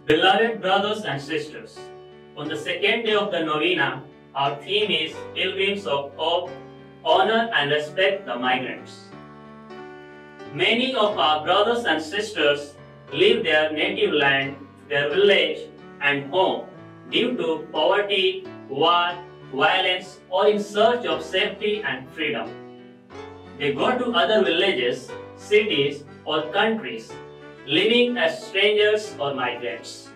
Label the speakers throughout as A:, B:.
A: Beloved brothers and sisters, on the second day of the novena, our theme is Pilgrims of Hope, Honor and Respect the Migrants. Many of our brothers and sisters leave their native land, their village and home due to poverty, war, violence, or in search of safety and freedom. They go to other villages, cities, or countries, living as strangers or migrants.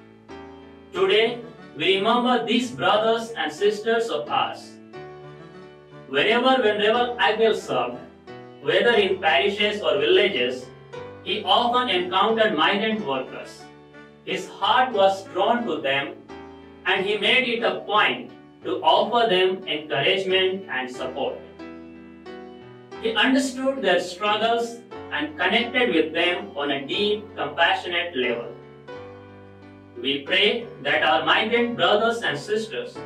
A: Today, we remember these brothers and sisters of ours. Wherever Venerable Agnel served, whether in parishes or villages, he often encountered migrant workers. His heart was drawn to them, and he made it a point to offer them encouragement and support. He understood their struggles and connected with them on a deep, compassionate level. We pray that our migrant brothers and sisters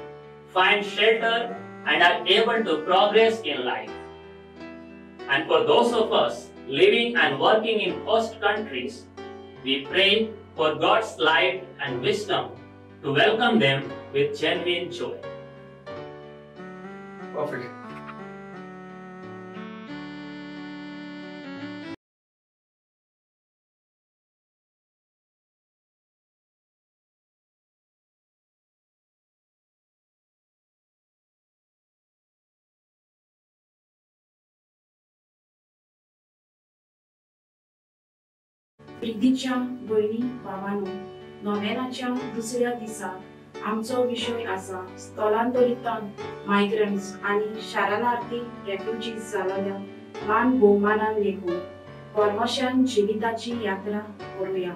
A: find shelter and are able to progress in life. And for those of us living and working in host countries, we pray for God's light and wisdom to welcome them with genuine joy.
B: Perfect.
C: प्रितीच्या भयणी भावांनो, नोव्हेनाच्या दुसऱ्या दिसा आमचो विशय आसा स्थलांतरितांक migrants आनी शरणार्थी refugees जाल्ल्या मान भोवमानान लेखून परमशान जिविताची यात्रा करुया.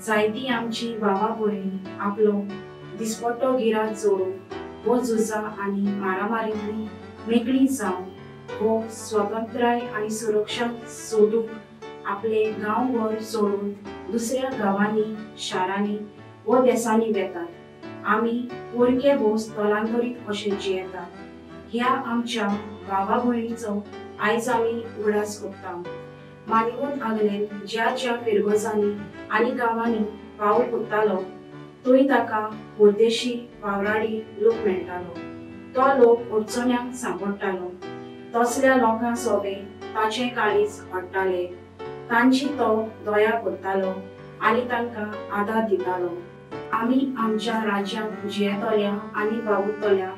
C: जायती आमची भावा भयणी आपलो दिसपट्टो गिरात जोडून हो झुजां आनी मारामारींतली मेकळी जावन हो स्वतंत्राय आनी सुरक्षा सोदूंक आपले गांवघर सोडून दुसऱ्या गांवांनी, शारांनी व देशांनी वेतात. आमी पोरके भोव स्थलांतरीत अशें जियेतात. ह्या आमच्या भावा भयणीचो आयज आमी उगडास करता. मानिवत आगलेन ज्या ज्या फिरगजांनी आनी गांवांनी पावल पुरतालो थंय ताका परदेशी वावराडी लोक मेळटालो. तो लोक अडचण्यांक सांपडटालो. तसल्या लोकां सोबे ताचें काळीज हडटालें. तांची तो दया करतालो आनी तांकां आदार दितालो. आमी आमच्या राज्यांत जियेतल्या आनी वावुरतल्या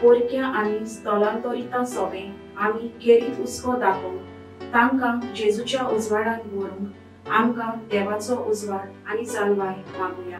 C: पोरक्या आनी स्थलांतरितां सोबे आमी खेरीत हुस्को दाखोवन तांकां जेजूच्या उजवाडांत व्हरूंक आमकां देवाचो उजवाड आनी जाणवाय मागुया.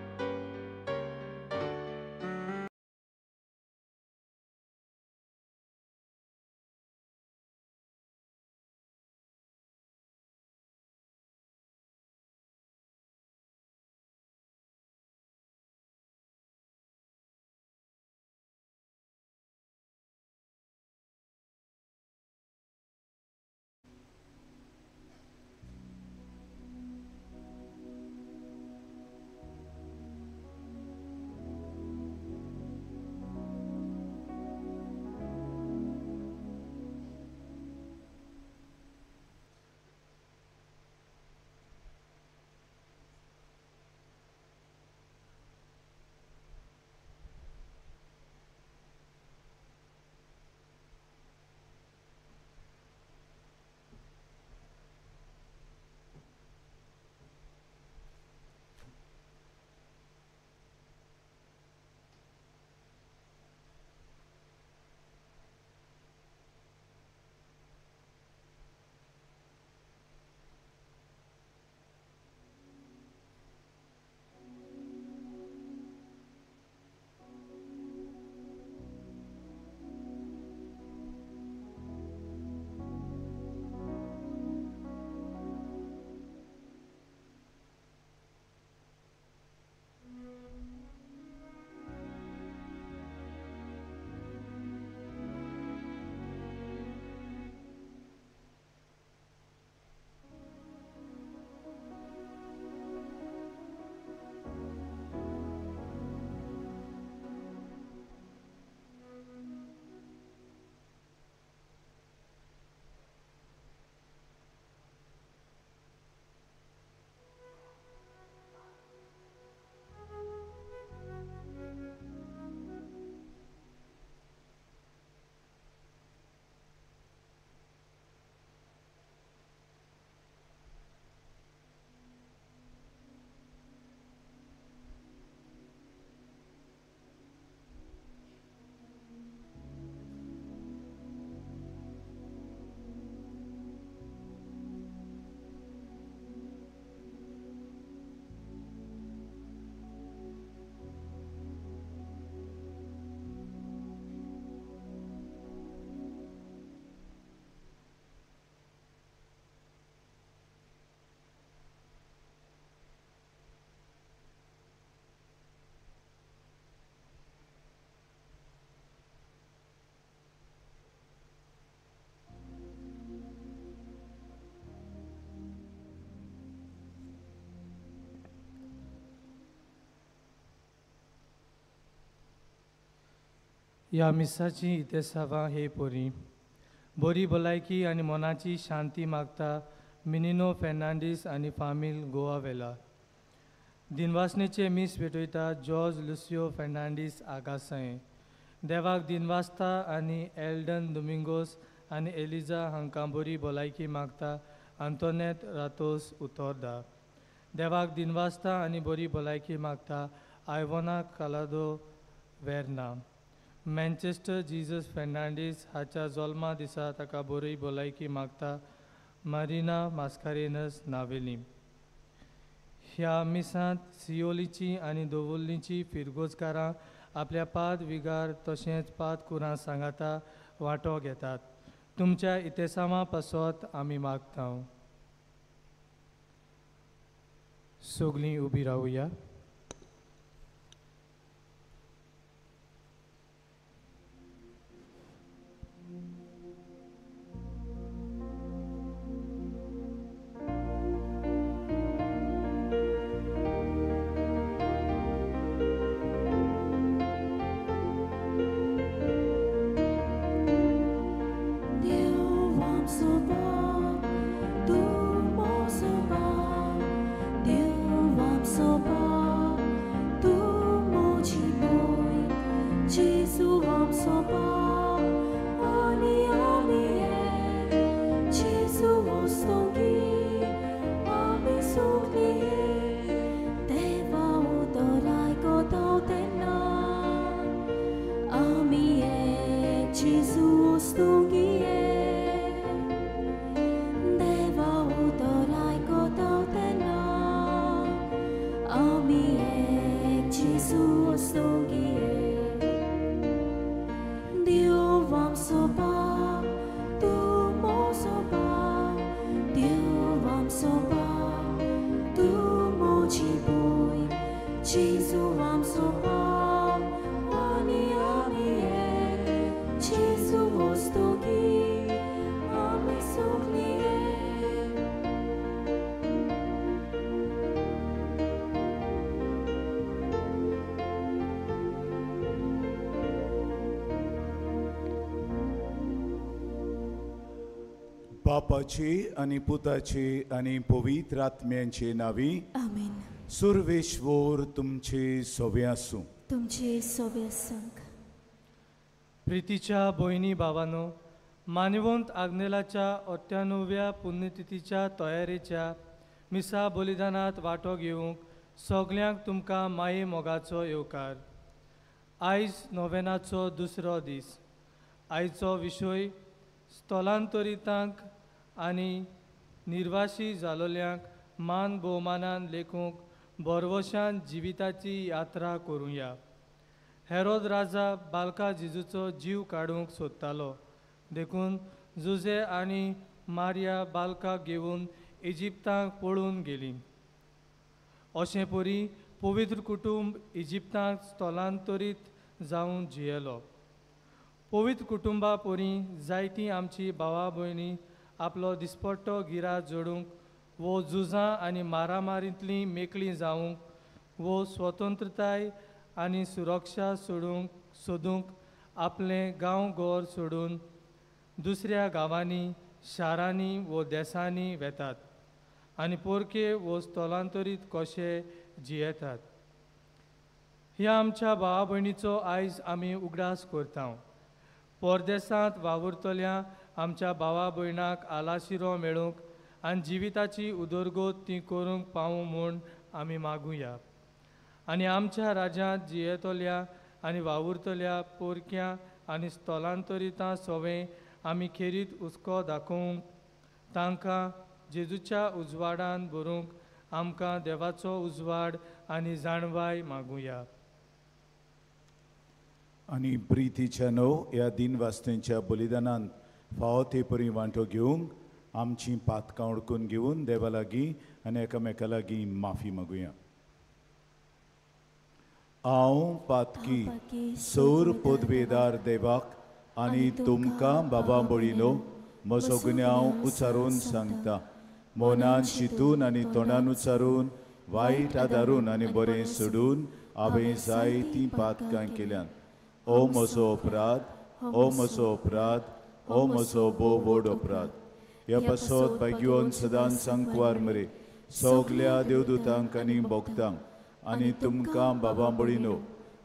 B: ह्या मिसाची इतेसावां हे पोरी बरी भलायकी आनी मनाची शांती मागता मिनिनो फेर्नांडीस आनी फामील गोवा वेला. दिनवासनेचे मीस भेटयता जॉर्ज लुसियो फेर्नांडीस आगासाय. देवाक दिनवासता आनी एल्डन दोमिंगोस आनी एलिजा हांकां बरी भलायकी मागता आंतोनेत रातोस उतोरदा. देवाक दिनवासता आनी बरी भलायकी मागता आयवोना कालादो वेर्ना. मँचेस्टर जीजस फेर्नांडीस हाच्या जल्मा दिसा ताका बरी भलायकी मागता मारिना मास्कारेनस नावेली. ह्या मिसांत सियोलीची आनी दोवोल्लीची फिरगोजकारां आपल्या पाद विगार तशेंच पाद कुरां सांगाता वांटो घेतात. तुमच्या इतेसांवा पासत आमी मागता. सगळीं उबी रावया.
D: बापाची आनी पुताची आनी पवित्र आत्म्यांचे नावी
E: आमेन.
D: सुर्वेश्वर तुमचे सोबे आसूं.
E: तुमचे सोबे आसूं.
B: प्रितीच्या भयणी भावानो, मानवंत आग्नेलाच्या 98व्या पुण्यतिथीच्या तयारेच्या मिसा बलिदानांत वांटो घेवंक सगल्यांक तुमकां माये मोगाचो येवकार. आयज नोवेनाचो दुसरो दीस. आयचो विशय स्थलांतरितांक आनी निर्वाशी जालोल्यांक मान भोवमानान लेखूंक भरवशान जिविताची यात्रा करुया. हेरोद राजा बालका जेजूचो जीव काडूंक सोदतालो, देखून जुजे आनी मारिया बालकाक घेवन इजिप्ताक पळून गेली. अशें परी पवित्र कुटुंब इजिप्ताक स्थलांतरीत जावन जियेलो. पवित्र कुटुंबा परी जायतीं आमची भावा भयणी आपलो दिसपट्टो गिरा जोडूंक वो झुजां आनी मारामारींतलीं मेकळीं जावंक वो स्वतंत्रताय आनी सुरक्षा सोडूंक सोदूंक आपलें गांव घर सोडून दुसऱ्या गांवांनी, शारांनी वो देसांनी वेतात आनी पोरके वो स्थलांतरीत कशे जियेतात. ह्या आमच्या भावा भयणीचो आयज आमी उगडास करता. परदेसांत वावुरतल्या आमच्या भावा भयणाक आलाशिरो मेळूंक आनी जिविताची उदरगत ती करूंक पावूं म्हूण आमी मागुया. आनी आमच्या राज्यांत जियेतल्या आनी वावुरतल्या पोरक्यां आनी स्थलांतरितां सोवें आमी खेरीत हुस्को दाखोवंक, तांकां जेजूच्या उजवाडान भरूंक आमकां देवाचो उजवाड आनी जाणवाय मागुया.
D: आनी प्रितीच्या न्हू ह्या दिनवास्तेंच्या बलिदानांत फावो ते परी वांटो घेवंक आमची पातकां उडकून घेवन देवा लागीं आनी एकामेका लागीं माफी मागुया. हांव पातकी सौर पदवेदार देवाक आनी तुमकां बाबा बळिनो म्हजो गुन्यांव उचारून सांगता. मनान चिंतून आनी तोंडान उचारून, वायट आदारून आनी बरें सोडून हांवें जायतीं पातकां केल्यान. ओ म्हजो अपराध, ओ म्हजो अपराध, ओ म्हजो भोव व्हड अपराध. ह्या पासत भाग्यवन सदांच सांकवार मरे सगल्या देवदूतांक आनी भक्तांक आनी तुमकां बाबा बळीनो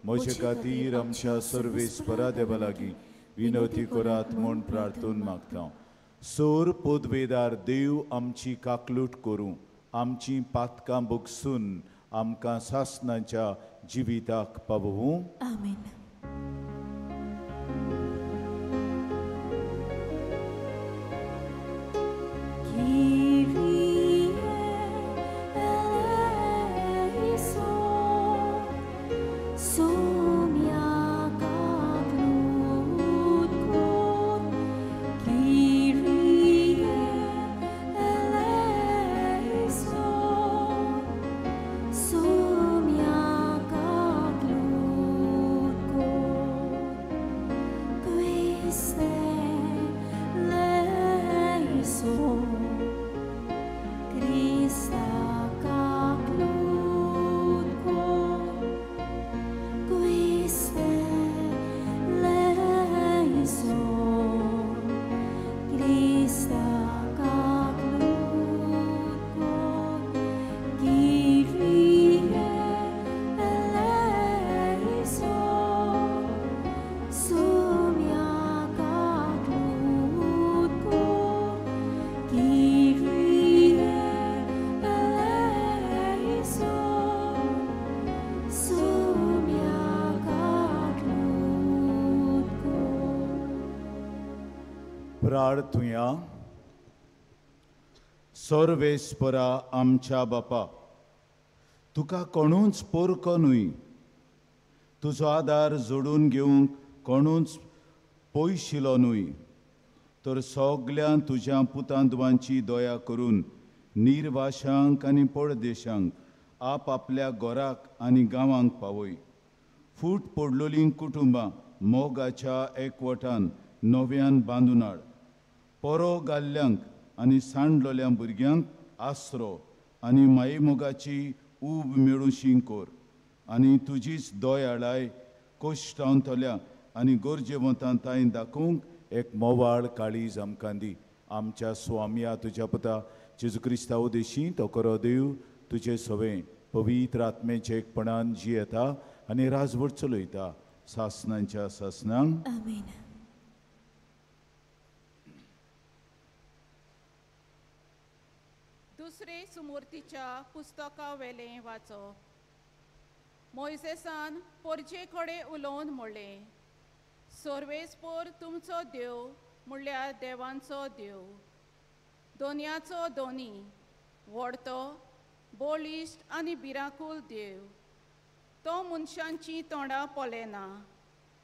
D: म्हजे खातीर आमच्या सर्वेस्परा देवा लागीं विनवती करात म्हूण प्रार्थून मागता. सोर पदवेदार देव आमची काकलूट करूं, आमची पातकां भोगसून आमकां सासणाच्या जिविताक पावोवं.
E: आमेन.
D: प्रार्थुया. सर्वेस्परा आमच्या बापा, तुका कोणूच पोरको न्हय, तुजो आदार जोडून घेवंक कोणूच पयशिलो न्हय, तर सगल्यां तुज्या पुतांदवांची दया करून निर्वाशांक आनी परदेशांक आप आपल्या घराक आनी गांवांक पावय. फूट पडलोलीं कुटुंबां मोगाच्या एकवटान नव्यान बांदून हाड. पोरो घाल्ल्यांक आनी सांडलोल्या भुरग्यांक आसरो आनी मायेमोगाची ऊब मेळूशी कर आनी तुजीच दयाळाय कश्टांतल्या आनी गरजेवंतां तांय दाखोवंक एक मोवाळ काळीज आमकां दी. आमच्या स्वामया तुज्या पुता जेजू क्रिस्ता उदेशी तो करो देव तुजे सवें पवित्र आत्मेचे एकपणान जियेता आनी राजवट चलयता सासणांच्या सासणांक.
E: आमेन.
F: दुसरे सुमूर्तीच्या पुस्तका वेलें वाचप. मोयसेसान पोरजे कडेन उलोवन म्हणलें, सर्वेस्पोर तुमचो देव म्हणल्यार देवांचो देव, दोनयाचो दोनी, व्हडतो बळिश्ट आनी भिरांकूळ देव. तो मनशांचीं तोंडां पळयना,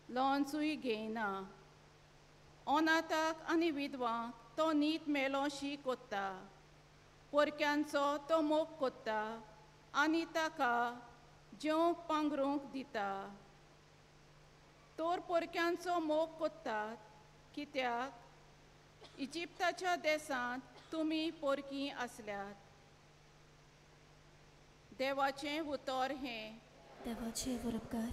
F: लोंचूय घेयना. अनाथाक आनी विधवांक तो नीत मेलोशी कोत्ता, पोरक्यांचो तो मोग कोत्ता आनी ताका जेवंक पांगरूंक दिता. तोर पोरक्यांचो मोग कोत्तात कित्याक इजिप्ताच्या देशांत तुमी पोरकी आसल्यात. देवाचें उतर हें.
E: देवाचे उपकार.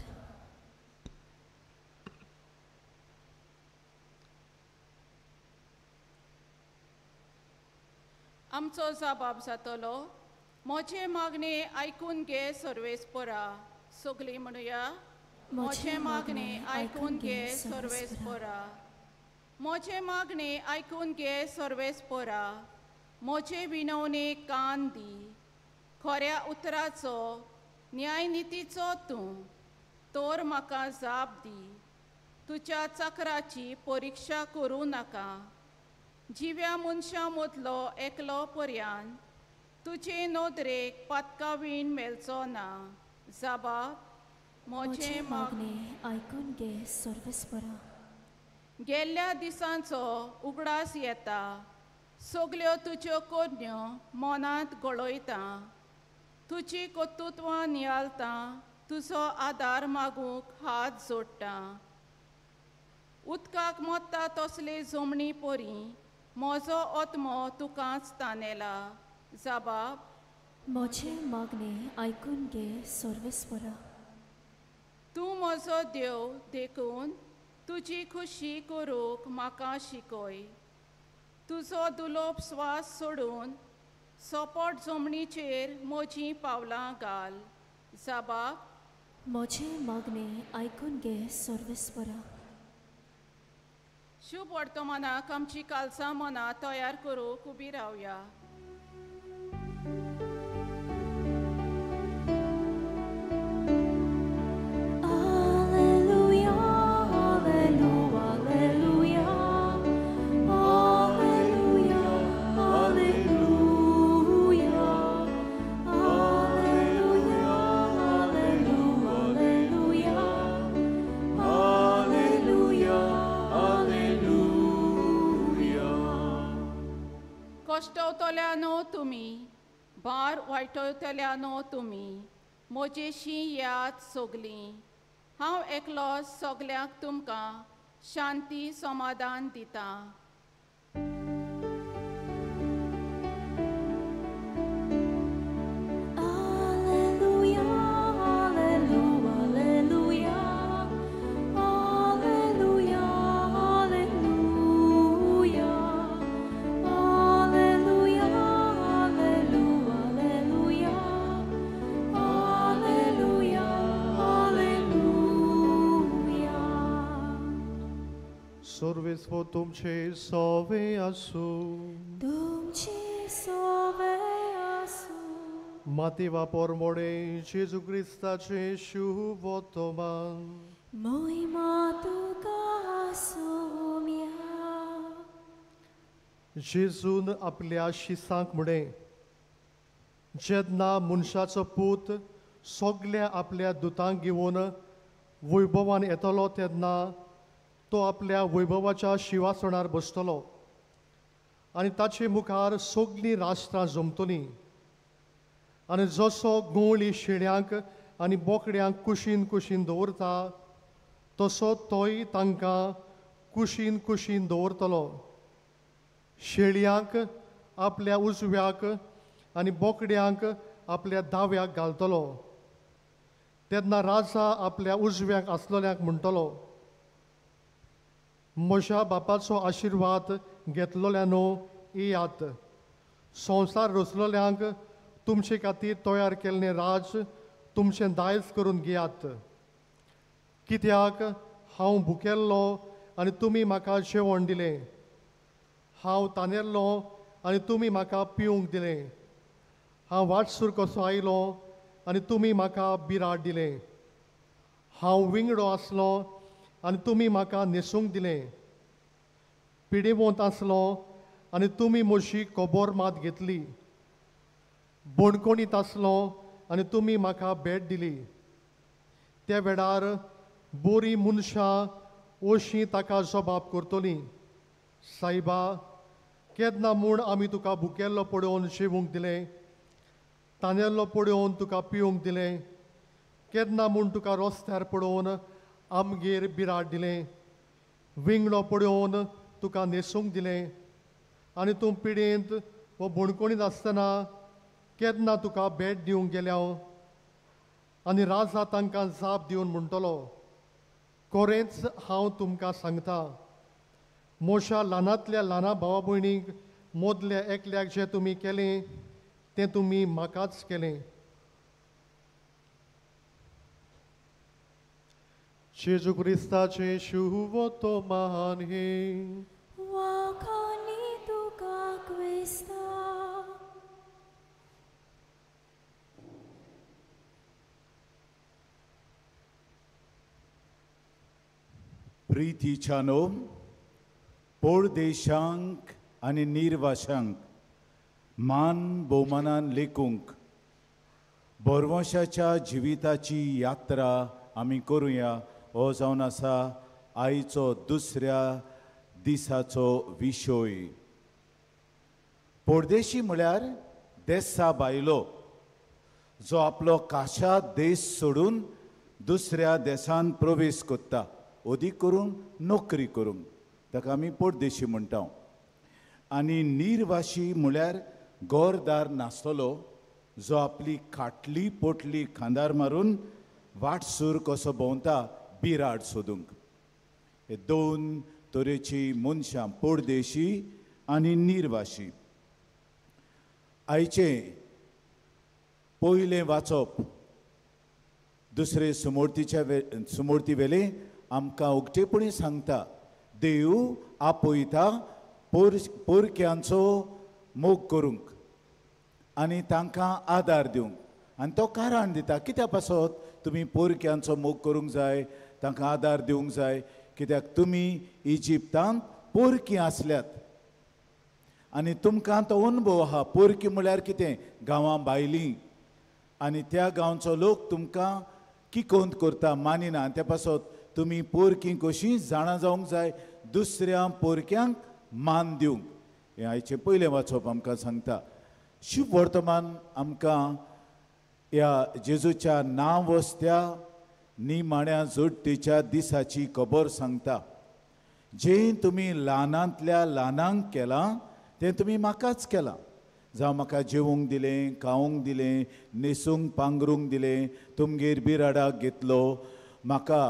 F: आमचो जबाब जातलो, म्हजें मागणें आयकून घे सर्वेस्परा. सगळीं म्हणुया, म्हजें मागणें आयकून घे सर्वेस्परा. म्हजें मागणें आयकून घे सर्वेस्परा, म्हजे विनवणेक कान दी. खऱ्या उतराचो न्यायनितीचो तूं तर म्हाका जाप दी. तुज्या चक्राची परिक्षा करूं नाका. जिव्या मनशां मदलो एकलो पर्यान तुजे नदरेक पातकावीण मेळचो ना. जबाब, म्हजें
E: मागणें आयकून घे सर्वेस्परा.
F: गेल्ल्या दिसांचो उगडास येता, सगल्यो तुज्यो करण्यो मनांत गळयता. तुजी कर्तृत्वां नियाळटा, तुजो आदार मागूंक हात जोडटा. उदकाक मोत्ता तसले जमणी परी म्हजो आत्मो तुकाच तानेला. जबाब,
E: म्हजें मागणें आयकून घे सर्वेस्परा.
F: तूं म्हजो देव देखून तुजी खुशी करूंक म्हाका शिकय. तुजो दुलोप स्वास सोडून सोपट जमनीचेर म्हजीं पावलां घाल. जबाब.
E: म्हजें मागणें आयकून घे सर्वेस्परा.
F: शुभ वर्तमानाक आमची कालसां मनां तयार करूंक उबी रावया. कश्टवतल्यानो तुमी, भार वायटवतल्यानो तुमी, म्हजेशी याद सगलीं. हांव एकलो सगल्यांक तुमकां शांती समाधान दितां.
G: सर्वेस्पर तुमचे सोवे आसूं.
E: तुमचे सोवे आसूं.
G: मातेवा पोरमोडे जेजू क्रिस्ताचे शुभ वर्तमान.
E: मोहिमा तुका आसूंया.
G: जेजून आपल्या शिसांक म्हणें, जेन्ना मनशाचो पूत सगल्या आपल्या दुतांक घेवन वैभवान येतलो तेन्ना तो आपल्या वैभवाच्या शिवासणार बसतलो आनी ताचे मुखार सगलीं राष्ट्रां जमतलीं. आनी जसो गवळी शेळ्यांक आनी बोकड्यांक कुशीन कुशीन दवरता तसो तोय तांकां कुशीन कुशीन दवरतलो. शेळयांक आपल्या उजव्याक आनी बोकड्यांक आपल्या दाव्याक घालतलो. तेन्ना राजा आपल्या उजव्याक आसलेल्यांक म्हणटलो, म्हज्या बापाचो आशिर्वाद घेतलोल्यानो येयात, संवसार रचलोल्यांक तुमचे खातीर तयार केल्लें राज तुमचें दायज करून घेयात. कित्याक हांव भुकेल्लो आनी तुमी म्हाका जेवण दिलें, हांव तानेल्लो आनी तुमी म्हाका पिवंक दिलें, हांव वाटसूर कसो आयलो आनी तुमी म्हाका बिराड दिलें, हांव विंगडो आसलो आनी तुमी म्हाका न्हेसूंक दिलें, पिडेवंत आसलो आनी तुमी म्हजी खबर मात घेतली, बणकोणीत आसलो आनी तुमी म्हाका भेट दिली. त्या वेळार बोरी मनशां अशीं ताका जबाब करतलीं, सायबा केन्ना म्हूण आमी तुका भुकेल्लो पळोवन जेवूंक दिलें, तानेल्लो पळोवन तुका पिवंक दिलें, केन्ना म्हूण तुका रस्त्यार पळोवन आमगेर बिराड दिलें, विंगडो पळोवन तुका न्हेसूंक दिलें, आनी तूं पिडेंत वो बणकोणीत आसतना केन्ना तुका भेट दिवंक गेल्या. आनी राजा तांकां जाप दिवन म्हणटलो, खरेंच हांव तुमकां सांगता, म्हज्या ल्हानांतल्या ल्हाना भावा भयणीक मदल्या एकल्याक जें तुमी केलें तें तुमी म्हाकाच केलें. जेजू क्रिस्ताचें शुभ वर्तमान हें.
E: वाखाणी तुका क्रिस्ता.
D: प्रितीच्या नो परदेशांक आनी निर्वाशांक मान भोवमानान लेखूंक बोरवंशाच्या जिविताची यात्रा आमी करुया हो जावन आसा आयचो दुसऱ्या दिसाचो विशय. परदेशी म्हळ्यार देसा भायलो जो आपलो काशा देश सोडून दुसऱ्या देशान प्रवेश करता, अदीक करून नोकरी करूंक, ताका आमी परदेशी म्हणटा. आनी निर्वाशी म्हळ्यार घरदार नासतलो जो आपली खाटली पोटली खांदार मारून वाटसूर कसो भोंवता बिराड सोदूंक. हे दोन तरेची मनशां, परदेशी आनी निर्वाशी. आयचें पयलें वाचप दुसरे सुमूर्तीच्या सुमूर्ती वेले आमकां उक्तेपणी सांगता, देव आपयता पोरक्यांचो मोग करूंक आनी तांकां आदार दिवंक. आनी तो कारण दिता कित्या पासत तुमी पोरक्यांचो मोग करूंक जाय, तांकां आदार दिवंक जाय, कित्याक तुमी इजिप्तांत पोरकी आसल्यात आनी तुमकां तो अनुभव आहा. पोरकी म्हळ्यार कितें? गांवां भायली आनी त्या गांवचो लोक तुमकां किकोंत करता, मानिना. आनी त्या पासत तुमी पोरकी कशी जाणा जावंक जाय, दुसऱ्या पोरक्यांक मान दिवंक. हें आयचें पयलें वाचप आमकां सांगता. शुभ वर्तमान आमकां ह्या जेजूच्या नांव वस्त्या निमाण्या जोडटेच्या दिसाची खबर सांगता. जें तुमी ल्हानांतल्या ल्हानांक केलां तें तुमी म्हाकाच केलां. जावं म्हाका जेवंक दिलें, खावंक दिलें, न्हेसूंक पांगरूंक दिलें, तुमगेर बिराडाक घेतलो, म्हाका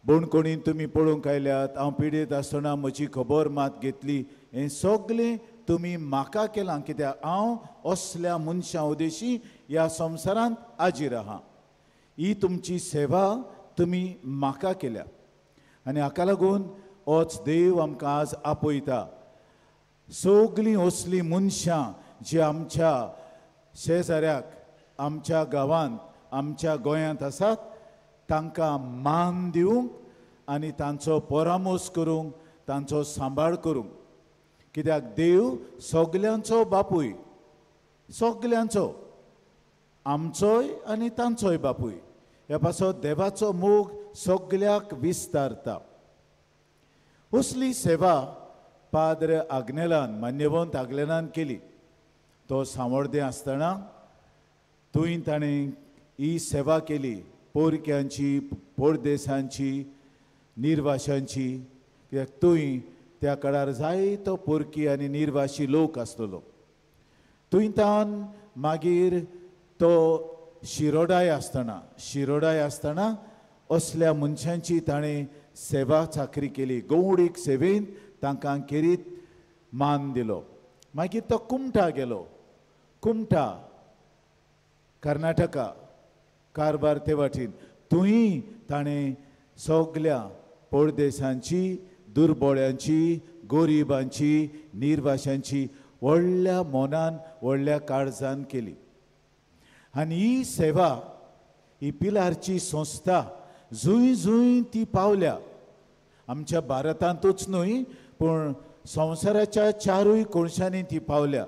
D: बोणकोणीन तुमी पळोवंक आयल्यात, हांव पिडेत आसतना म्हजी खबर मात घेतली, हें सगळें तुमी म्हाका केलां, कित्याक हांव असल्या मनशां उदेशी ह्या संवसारांत आजीर आहा. ही तुमची सेवा तुमी म्हाका केल्या. आनी हाका लागून होच देव आमकां आज आपयता. सगळीं असलीं मनशां जी आमच्या शेजाऱ्याक, आमच्या गांवांत, आमच्या गोंयांत आसात, तांकां मान दिवंक आनी तांचो परामोस करूंक, तांचो सांबाळ करूंक. कित्याक देव सगल्यांचो बापूय, सगल्यांचो, आमचोय आनी तांचोय बापूय. ह्या पासत देवाचो मोग सगल्याक विस्तारता. असली सेवा पाद्र आग्नेलान, मान्यवंत आग्नेलान केली. तो सांवड्डें आसतना थंय ताणें ही सेवा केली, पोरक्यांची, परदेसांची, निर्वाशांची. कित्याक थंय त्या काळार जायतो पोरकी आनी निर्वाशी लोक आसतलो. थंय तावन मागीर तो शिरोडाय आसतना, शिरोडाय आसतना असल्या मनशांची ताणें सेवा चाकरी केली. गौडीक सेवेन तांकां खेरीत मान दिलो. मागीर तो कुमठा गेलो. कुमठा कर्नाटका कारबार ते वाटेन थंय ताणें सगल्या परदेसांची, दुर्बोळ्यांची, गरिबांची, निर्वाशांची व्हडल्या मनान, व्हडल्या काळजान केली. आनी ही सेवा, ही पिलारची संस्था जंय जंय ती पावल्या, आमच्या भारतांतूच न्हय पूण संवसाराच्या चारूय कोनशांनी ती पावल्या.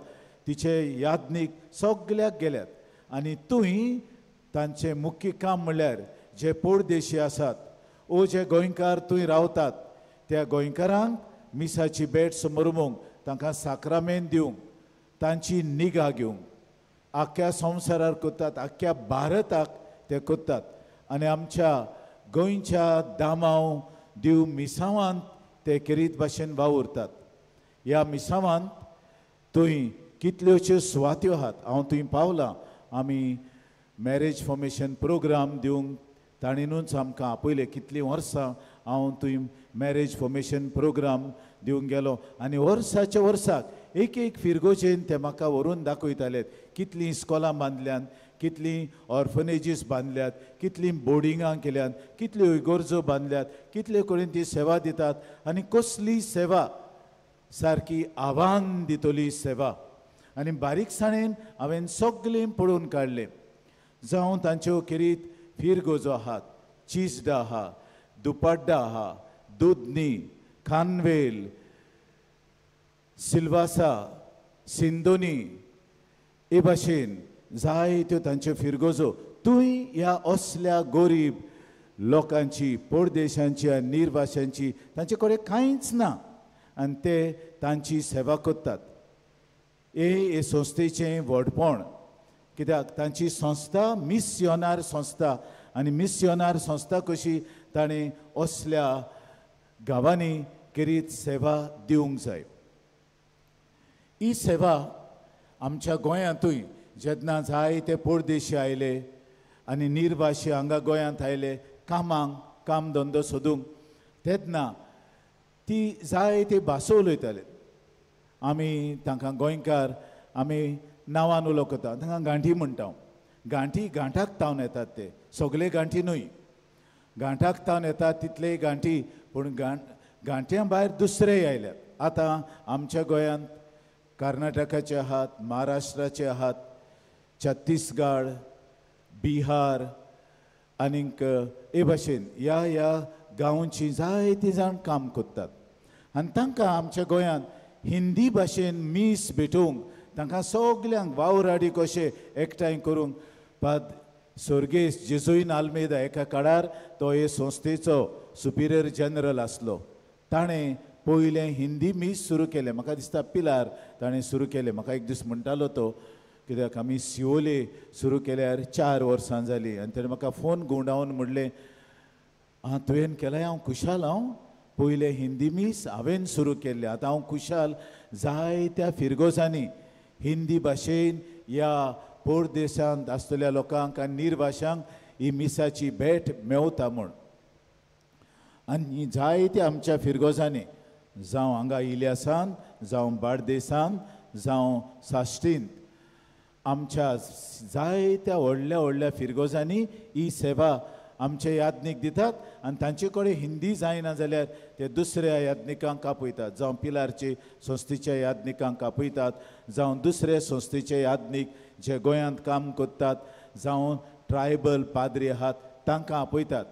D: तिचे याज्ञीक सगल्याक गेल्यात. आनी थंय तांचें मुख्य काम म्हणल्यार जे परदेशी आसात ओ जे गोंयकार थंय रावतात त्या गोंयकारांक मिसाची भेट समरमूंक, तांकां साक्रामेंत दिवंक, तांची निगा घेवंक आख्ख्या संवसारार करतात, आख्ख्या भारताक ते करतात. आनी आमच्या गोंयच्या दामांव दीव मिसावांत ते खेरीत भाशेन वावुरतात. ह्या मिसावांत थंय कितल्योश्यो सुवात्यो आहात. हांव थंय पावलां. आमी मॅरेज फॉर्मेशन प्रोग्राम दिवंक ताणेनूच आमकां आपयलें. कितलीं वर्सां हांव थंय मॅरेज फॉर्मेशन प्रोग्राम दिवंक गेलो आनी वर्साच्या वर्साक एक एक फिरगोजेन ते म्हाका व्हरून दाखयताले कितलीं इस्कोलां बांदल्यांत, कितलीं ऑर्फनेजीस बांदल्यात, कितलीं बोर्डिंगां केल्यांत, कितल्यो इगर्जो बांदल्यात, कितले कडेन ती सेवा दितात आनी कसली सेवा, सारकी आव्हान दितली सेवा. आनी बारीकसाणेन हांवें सगळें पळोवन काडलें. जावं तांच्यो खेरीत फिरगोजो आहात, चिजडा आहा, दुपाड्डा आहा, दुदनी, खानवेल, सिल्वासा, सिंदोनी, हे भाशेन जायत्यो तांच्यो फिरगोजो. थंय ह्या असल्या गरीब लोकांची, परदेशांची आनी निर्वाशांची तांचे कडेन कांयच ना आनी ते तांची सेवा करतात. हे संस्थेचें व्हडपण, कित्याक तांची संस्था मिसियोनार संस्था आनी मिसियोनार संस्था कशी ताणें असल्या गांवांनी खेरीत सेवा दिवंक जाय. ही सेवा आमच्या गोंयांतूय जेन्ना जायते परदेशी आयले आनी निर्भाशी हांगा गोंयांत आयले कामांक, काम धंदो सोदूंक, तेन्ना ती जायते भासो उलयताले. आमी तांकां गोंयकार आमी नांवान उलो करता, तांकां गांठी म्हणटा. गांठी गांठाक तावन येतात, ते सगळे गांठी न्हय, गांठाक तावन येतात तितले गांठी, पूण गांठ्यां भायर दुसरेय आयल्यात. आतां आमच्या गोंयांत कर्नाटकाचे आहात, महाराष्ट्राचे आहात, छत्तीसगड, बिहार आनीक हे भाशेन ह्या ह्या गांवची जायतीं जाण काम करतात. आनी तांकां आमच्या गोंयांत हिंदी भाशेन मीस भेटोवंक, तांकां सगल्यांक वावराडी कशें एकठांय करूंक पाद सोर्गेस जेजुईन आल्मेदा एका काळार तो हे संस्थेचो सुपिरियर जनरल आसलो. ताणें पयलें हिंदी मीस सुरू केलें, म्हाका दिसता पिलार ताणें सुरू केलें. म्हाका एक दीस म्हणटालो तो, कित्याक आमी सिवोले सुरू केल्यार 4 वर्सां जालीं, आनी ताणें म्हाका फोन घुंवडावन म्हणलें, आं तुवें केलें, हांव खुशाल, हांव पयलें हिंदी मीस हांवें सुरू केल्लें, आतां हांव खुशाल. जायत्या फिरगोजांनी हिंदी भाशेन ह्या परदेशांत आसतल्या लोकांक आनी निर्भाशांक ही मिसाची भेट मेवता म्हूण. आनी जायत्या आमच्या फिरगोजांनी, जावं हांगा इलियासान, जावं बार्देसान, जावं साश्टीन, आमच्या जायत्या व्हडल्या व्हडल्या फिरगोजांनी ही सेवा आमचे याज्ञीक दितात. आनी तांचे कडेन हिंदी जायना जाल्यार ते दुसऱ्या याज्ञिकांक आपयतात, जावं पिलारचे संस्थेच्या याज्ञिकांक आपयतात, जावं दुसरे संस्थेचे याज्ञीक जे गोंयांत काम करतात, जावं ट्रायबल पाद्री आहात तांकां आपयतात.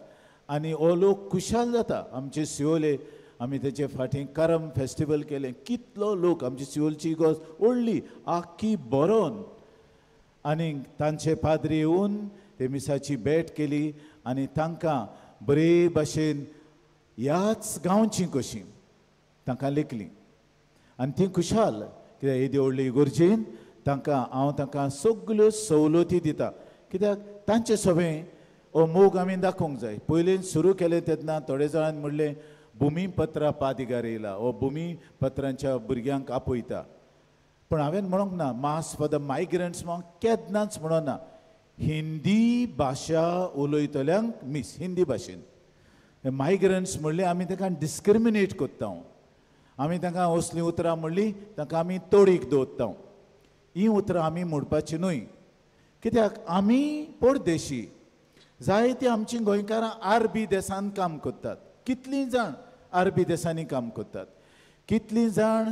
D: आनी हो लोक खुशाल जाता. आमचे सिवोले आमी तेचे फाटीं करम फेस्टिवल केलें, कितलो लोक, आमची सिवोलची इगोर्ज व्हडली आख्खी भरोन, आनी तांचे पाद्री येवन ते मिसाची भेट केली आनी तांकां बरे भाशेन ह्याच गांवची कशी तांकां लेखली. आनी ती खुशाल, कित्याक येदी व्हडली इगोर्जेन तांकां हांव तांकां सगल्यो सवलती दिता, कित्याक तांचे सगळें हो मोग आमी दाखोवंक जाय. पयलीं सुरू केलें तेन्ना थोडे जाणांनी म्हणलें भुमीपत्रां पादिगार येयला, हो भुमीपत्रांच्या भुरग्यांक आपयता. पूण हांवें म्हणूंक ना मास फॉर the migrants म्हणून केन्नाच म्हणूंक ना. हिंदी भाशा उलयतल्यांक मीस हिंदी भाशेन. मायग्रंट्स म्हणलें आमी तांकां डिस्क्रिमिनेट करता, आमी तांकां असलीं उतरां म्हणलीं तांकां आमी तोडीक दवरता. हीं उतरां आमी म्हणपाचीं न्हय, कित्याक आमी परदेशी. जायतीं आमचीं गोंयकारां आरबी देशांत काम करतात, कितलीं जाण आरबी देशांनी काम करतात, कितलीं जाण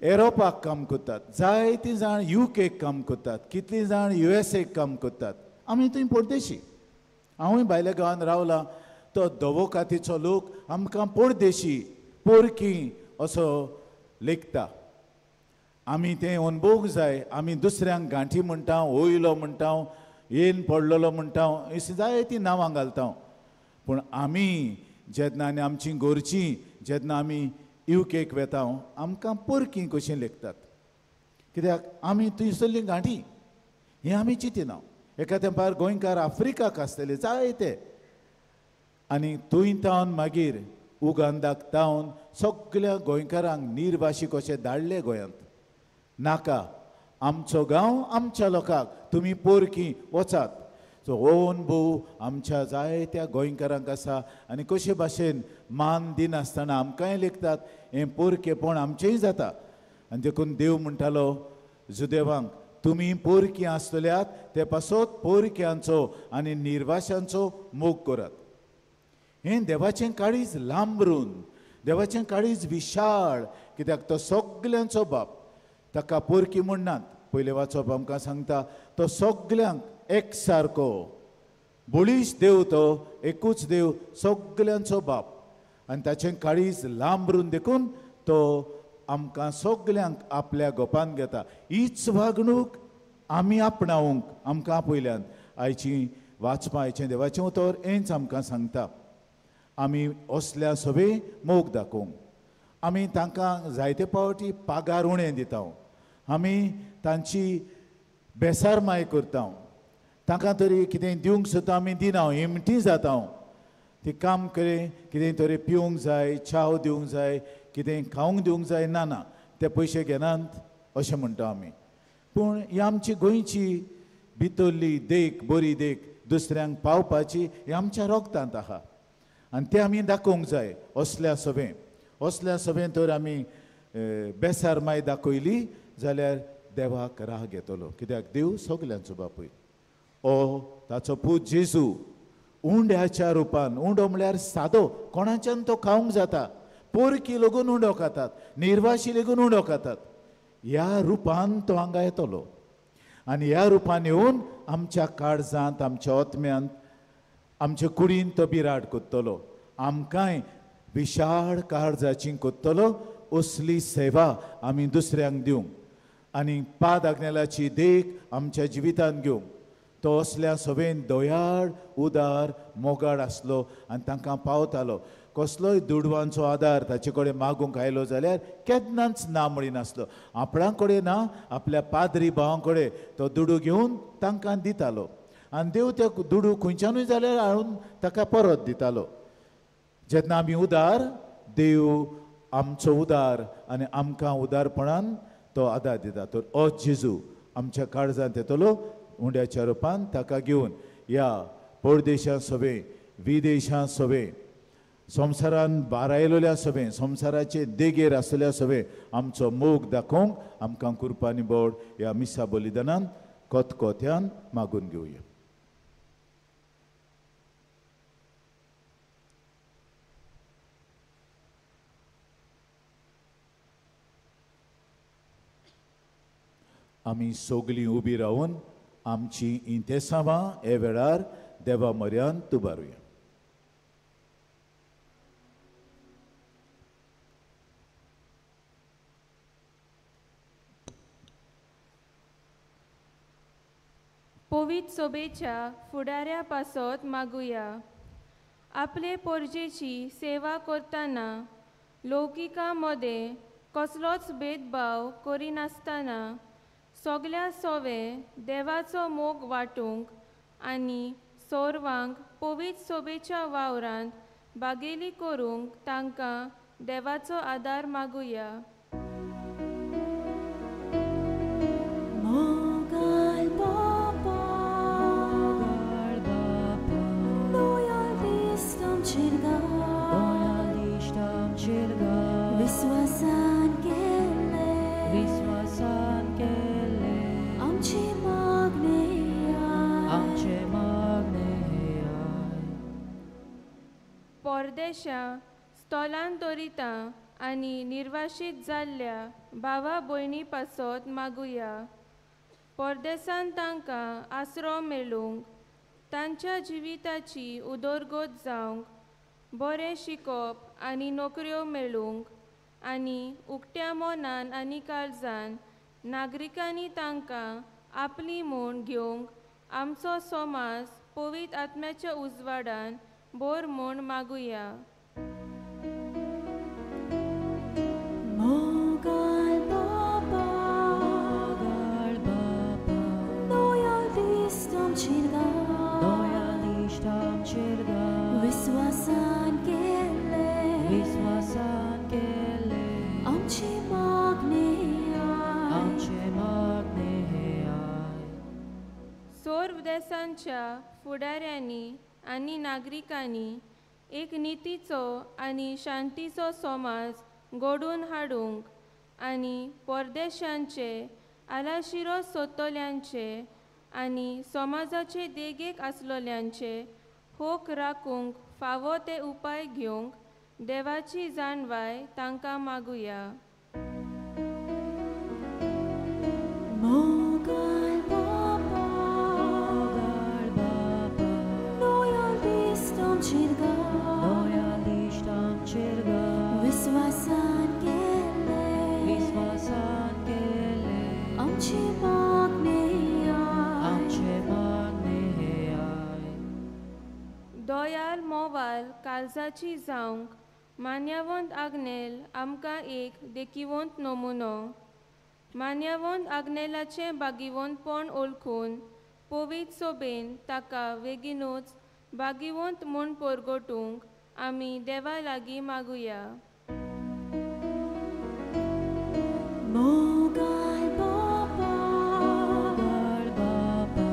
D: एरोपाक काम करतात, जायतीं जाण युकेक काम करतात, कितलीं जाण युएसएक काम करतात. आमी थंय परदेशी. हांवूय भायल्या गांवांत रावलां, तो धवो कातीचो लोक आमकां परदेशी, पोरकी असो लेखता. आमी तें अणभवूंक जाय. आमी दुसऱ्यांक गांठी म्हणटा, वयलो म्हणटा, येन पडलेलो म्हणटा, अशीं जायतीं नांवां घालता. पूण आमी जेन्ना आनी आमची गोरची जेन्ना आमी युकेक वेता, आमकां पोरकी कशीं लेखतात, कित्याक आमी थंयसरली गांठी हें आमी चिंतिना. एका तेंपार गोंयकार आफ्रिकाक आसतले जायते, आनी थंय तावन मागीर उगांदाक तावन सगल्या गोंयकारांक निर्भाशी कशें धाडले गोंयांत. नाका, आमचो गांव आमच्या लोकांक, तुमी पोरकी वचात. सो हो अणभव आमच्या जायत्या गोंयकारांक आसा. आनी कशे भाशेन मान दिनासतना आमकांय लेखतात, हें पोरकेपण आमचेंय जाता. आनी देखून देव म्हणटालो जुदेवांक, तुमी पोरकी आसतल्यात ते पासत पोरक्यांचो आनी निर्वाशांचो मोग करात. हें देवाचें काळीज लांबरून, देवाचें काळीज विशाळ, कित्याक तो सगल्यांचो बाप. ताका पोरकी म्हणनात. पयलें वाचप आमकां सांगता तो सगल्यांक एक सारको बळीश देव, तो एकूच देव, सगल्यांचो बाप. आनी ताचें काळीज लांबरून देखून तो आमकां सगल्यांक आपल्या गोपान घेता. हीच वागणूक आमी आपणावंक आमकां आपयल्यान. आयची वाचपां, आयचें देवाचें उतर हेंच आमकां सांगता. आमी असल्या सगळे मोग दाखोवंक, आमी तांकां जायते पावटी पागार उणें दिता, आमी तांची बेसारमाय करता, तांकां तरी कितें दिवंक सुद्दां आमी दिना, हिमटी जाता. ती काम करे कितें तरी पिवंक जाय, च्याव दिवंक जाय, कितें खावंक दिवंक जाय, ना ना ते पयशे घेनात अशें म्हणटा आमी. पूण ही आमची गोंयची भितरली देख, बरी देख दुसऱ्यांक पावपाची हे आमच्या रोगतांत आहा आनी तें आमी दाखोवंक जाय. असल्या सभें, असल्या सभें तर आमी बेसार माय दाखयली जाल्यार देवाक राग येतलो, कित्याक देव सगल्यांचो बापूय. ओ ताचो पूत जेजू उंड्याच्या रुपान, उंडो म्हळ्यार सादो, कोणाच्यान तो खावंक जाता, पोरकी लेगून उंडो खातात, निर्वाशी लेगून उंडो खातात, ह्या रुपान तो हांगा येतलो आनी ह्या रुपान येवन आमच्या काळजांत, आमच्या आत्म्यांत, आमच्या कुडीन तो बिराड कोत्तलो, आमकांय विशाळ काळजाची कोत्तलो. असली सेवा आमी दुसऱ्यांक दिवंक आनी पाद आग्नेलाची देख आमच्या जिवितांत घेवंक. तो असल्या सभेन दयाळ, उदार, मोगाळ आसलो आनी तांकां पावतालो. कसलोय दुडवांचो आदार ताचे कडेन मागूंक आयलो जाल्यार केन्नाच ना म्हणिनासलो. आपणा कडेन ना, आपल्या पाद्री भावां कडेन तो दुडू घेवन तांकां दितालो आनी देव त्या दुडू खंयच्यानूय जाल्यार हाडून ताका परत दितालो. जेन्ना आमी उदार, देव आमचो उदार आनी आमकां उदारपणान तो आदार दिता. तर ओ जेजू आमच्या काळजांत येतलो उंड्याच्या रुपान, ताका घेवन ह्या परदेशां सभे, विदेशां सभे, संवसारान बारायलोल्या सभे, संवसाराचे देगेर आसलेल्या सभे आमचो मोग दाखोवंक आमकां कुरपानी बोड ह्या मिसा बलिदानान कोतकोत्यान मागून घेवया. आमी सगळीं उबी रावन आमची इंतेसांवां हे वेळार देवा म्हऱ्यान उबारुया.
H: पवित्र सोबेच्या फुडाऱ्या पासत मागुया. आपले पोरजेची सेवा करतना लौकिका मदें कसलोच भेदभाव करिनासतना सगल्या सोवे देवाचो मोग वांटूंक आनी सोरवांक पवित्र सोबेच्या वावरांत बागेली करूंक तांकां देवाचो आदार मागुया.
E: विश्वासान केले, विश्वासान केले, आमची मागणे आमचे मागणे.
H: परदेशा स्थलांतरितां आनी निर्वाशीत जाल्ल्या भावा भयणी पासत मागुया. परदेसान तांकां आसरो मेळूंक, तांच्या जिविताची उदरगत जावंक, बरें शिकप आनी नोकऱ्यो मेळूंक आनी उक्त्या मनान आनी काळजान नागरिकांनी तांकां आपली म्हूण घेवंक आमचो समाज पवित्र आत्म्याच्या उजवाडान बोर म्हूण मागुया.
E: मोगाळ बापा, मोगाळ बापा, दयाळ दिश्ट आमचेर घाल, दयाळ दिश्ट आमचेर घाल, विश्वासान केले, विश्वासान केले, आमची मागणे आमचे मागणे.
H: सर्व देशांच्या फुडाऱ्यांनी आनी नागरिकांनी एक नितीचो आनी शांतीचो समाज घडोवन हाडूंक आनी परदेशांचे आलाशिरो सोदतल्यांचे आनी समाजाचे देगेक आसलोल्यांचे होक राखूंक फावो ते उपाय घेवंक देवाची जाणवाय तांकां मागुया.
E: मोगाळ बापा, मोगाळ बापा, दयाळ दिश्ट आमचेर घाल, दयाळ दिश्ट आमचेर घाल, विश्वासान केले, विश्वासान केले, आमची मागणे आमचे मागणे.
H: दयाळ मोवाल काळजाची जावंक मान्यवंत आग्नेल आमकां एक देखिवंत नमुनो. मान्यवंत आग्नेलाचें बागिवंतपण ओळखून पवित्र सोबेन ताका वेगीनूच बागिवंत म्हूण परगटूंक आमी देवा लागीं मागुया.
E: मोगाळ बापा, मोगाळ बापा,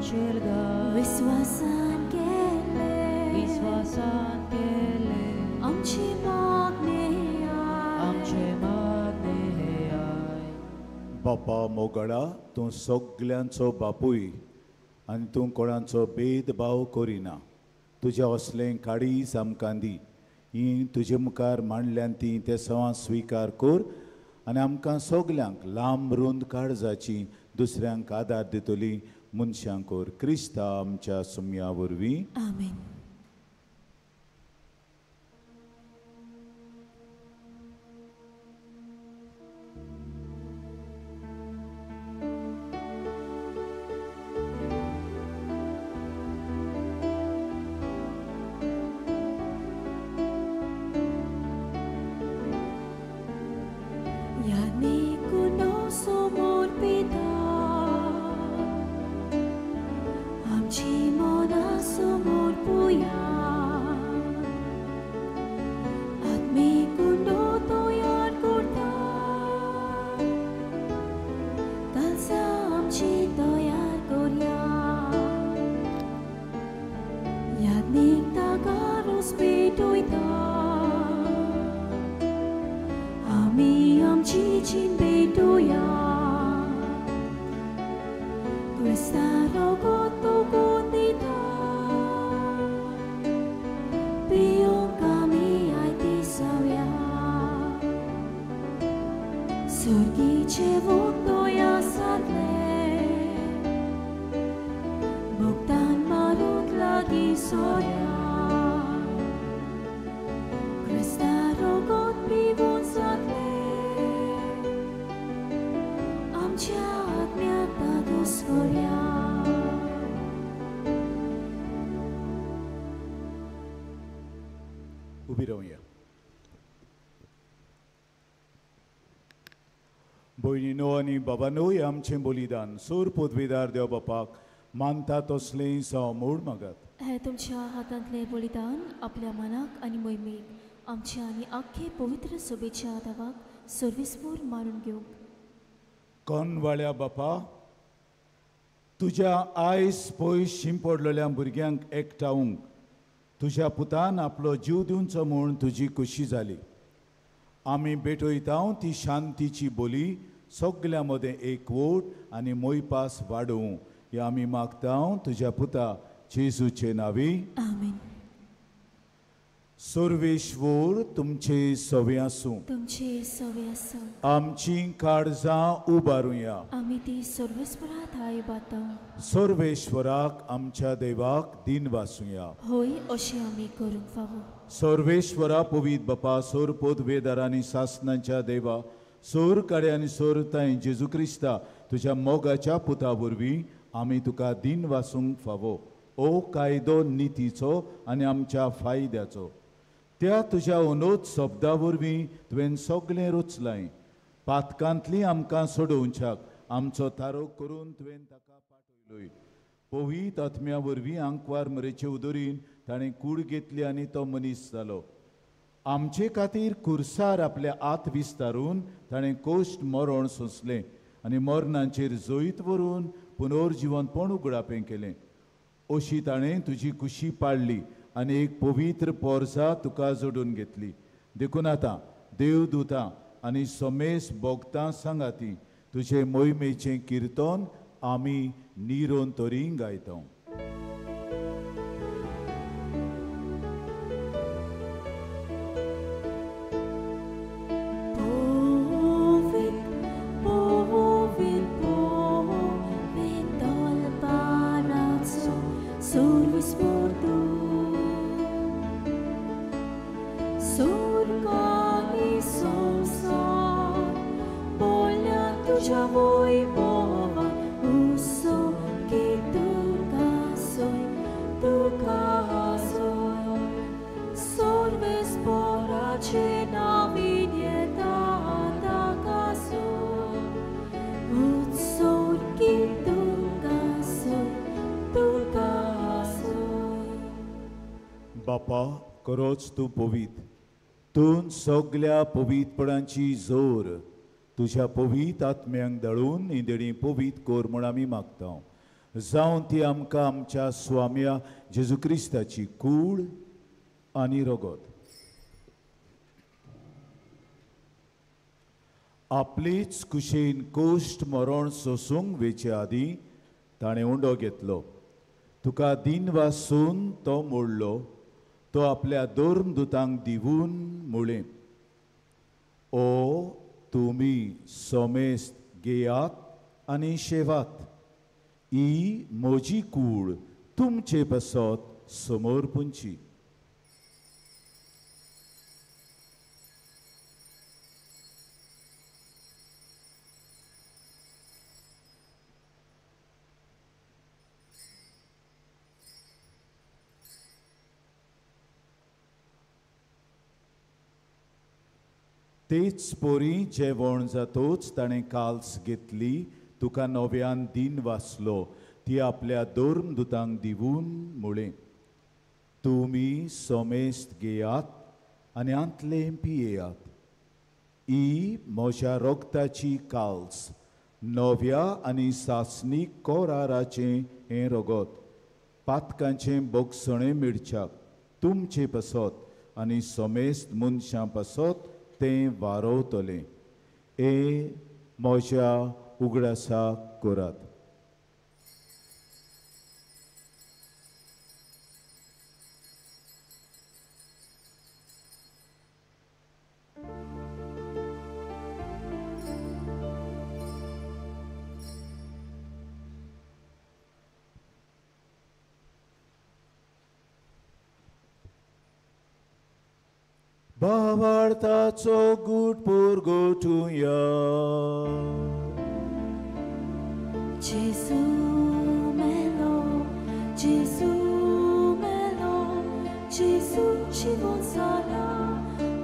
E: आमचेर घाल विस्वासान केले विस्वासान केले आमची मागणे आमचे मागणे आय.
D: बापा मोगळा, तूं सगल्यांचो बापूय आनी तूं कोणाचो भेदभाव करिना. तुज्या असलें काळीज आमकां दी, ही तुजे मुखार मांडल्यान ती ते सवां स्विकार कर आनी आमकां सगल्यांक लांब रुंद काळजाची दुसऱ्यांक आदार दितली मनशां कर. क्रिस्ता आमच्या सुमया वरवीं.
E: आमेन.
D: उबी रावया. भयणीनो आनी बाबानो, हें आमचें बलिदान सूर पदवीदार देव बापाक मानता तसलें जावं म्हूण मागात.
E: हें तुमच्या हातांतलें बलिदान आपल्या मनाक आनी मोहिमेक आमच्या आनी आख्खे पवित्र सभेच्या देवाक सर्विसपूर मारून घेवंक.
D: कोनवाळ्या बापा, तुज्या आयस पयस शिंपडलेल्या भुरग्यांक एकठावंक तुज्या पुतान आपलो जीव दिवचो म्हूण तुजी खुशी जाली. आमी भेटयता ती शांतीची बोली सगल्या मदें एकवट आनी मोयपास वाडोवं हे आमी मागता तुज्या पुता जेजूचे नांवी.
E: आमेन.
D: सर्वेश्वर तुमचे सवे आसूं.
E: तुमचे सवे आसूं.
D: आमची काळजां उबारुया.
E: आमी ती सर्वेस्परा थाय बाता.
D: सर्वेश्वराक आमच्या देवाक दिन वासुया.
E: होय, अशें आमी करूंक फावो.
D: सर्वेश्वरा पवीत बापा, सोर पदवेदार आनी सासनाच्या देवा, सोर काडे आनी सोर ताई जेजू क्रिस्ता तुज्या मोगाच्या पुता वरवीं आमी तुका दिन वासूंक फावो. ओ कायदो नितीचो आनी आमच्या फायद्याचो, त्या तुज्या अनोद शब्दा वरवीं तुवें सगळें रचलाय. पातकांतली आमकां सोडोवच्याक आमचो तारो करून तुवें ताका पाठयलोय. पवीत आत्म्या वरवीं आंकवार मरेचे उदरीन ताणें कूड घेतली आनी तो मनीस जालो. आमचे खातीर कुर्सार आपल्या आत विस्तारून ताणें कोश्ट मरण सोंसलें आनी मरणाचेर जैत व्हरून पुनर्जिवनपण उगडापें केलें. अशी ताणें तुजी कुशी पाडली आनी एक पवित्र पोरसा तुका जोडून घेतली. देखून आतां देवदूतां आनी समेस भोगतां सांगाती तुजे मोहिमेचें किर्तन आमी निरोन तरी गायता. बापा, खरोच तूं पवीत, तूं सगल्या पवीतपणाची जोर तुज्या पवीत आत्म्यांक दळून इंदणी पवीत कर म्हूण आमी मागता. जावन ती आमकां आमच्या स्वाम्या जेजू क्रिस्ताची कूड आनी रगत. आपलीच कुशीन कोश्ट मरण सोसूंक वेचे आदीं ताणें उंडो घेतलो, तुका दिन वासून तो मोडलो, तो आपल्या धर्मदुतांक दिवून म्हळें, ओ तुमी समेस्त घेयात आनी शेवात, ही म्हजी कूड तुमचे पासत समोर पुंची. तेच पोरी जेवण जातोच ताणें काल्स घेतली, तुका नव्यान दिन वाचलो, ती आपल्या धर्मदुतांक दिवून म्हळें, तुमी समेस्त घेयात आनी आंतलें पियेयात, ही म्हज्या रगताची काल्स, नव्या आनी सासणीक कराराचें हें रगत, पातकांचें बोगसणें मेळच्याक तुमचे पासत आनी समेस्त मनशां पासत तें वारवतलें. ए म्हज्या उगडासाक करात. भावार्थाचो गूट पुरगोटुया.
E: जेजू मेलो, जेजू मेलो, जेजू जिवन जाला,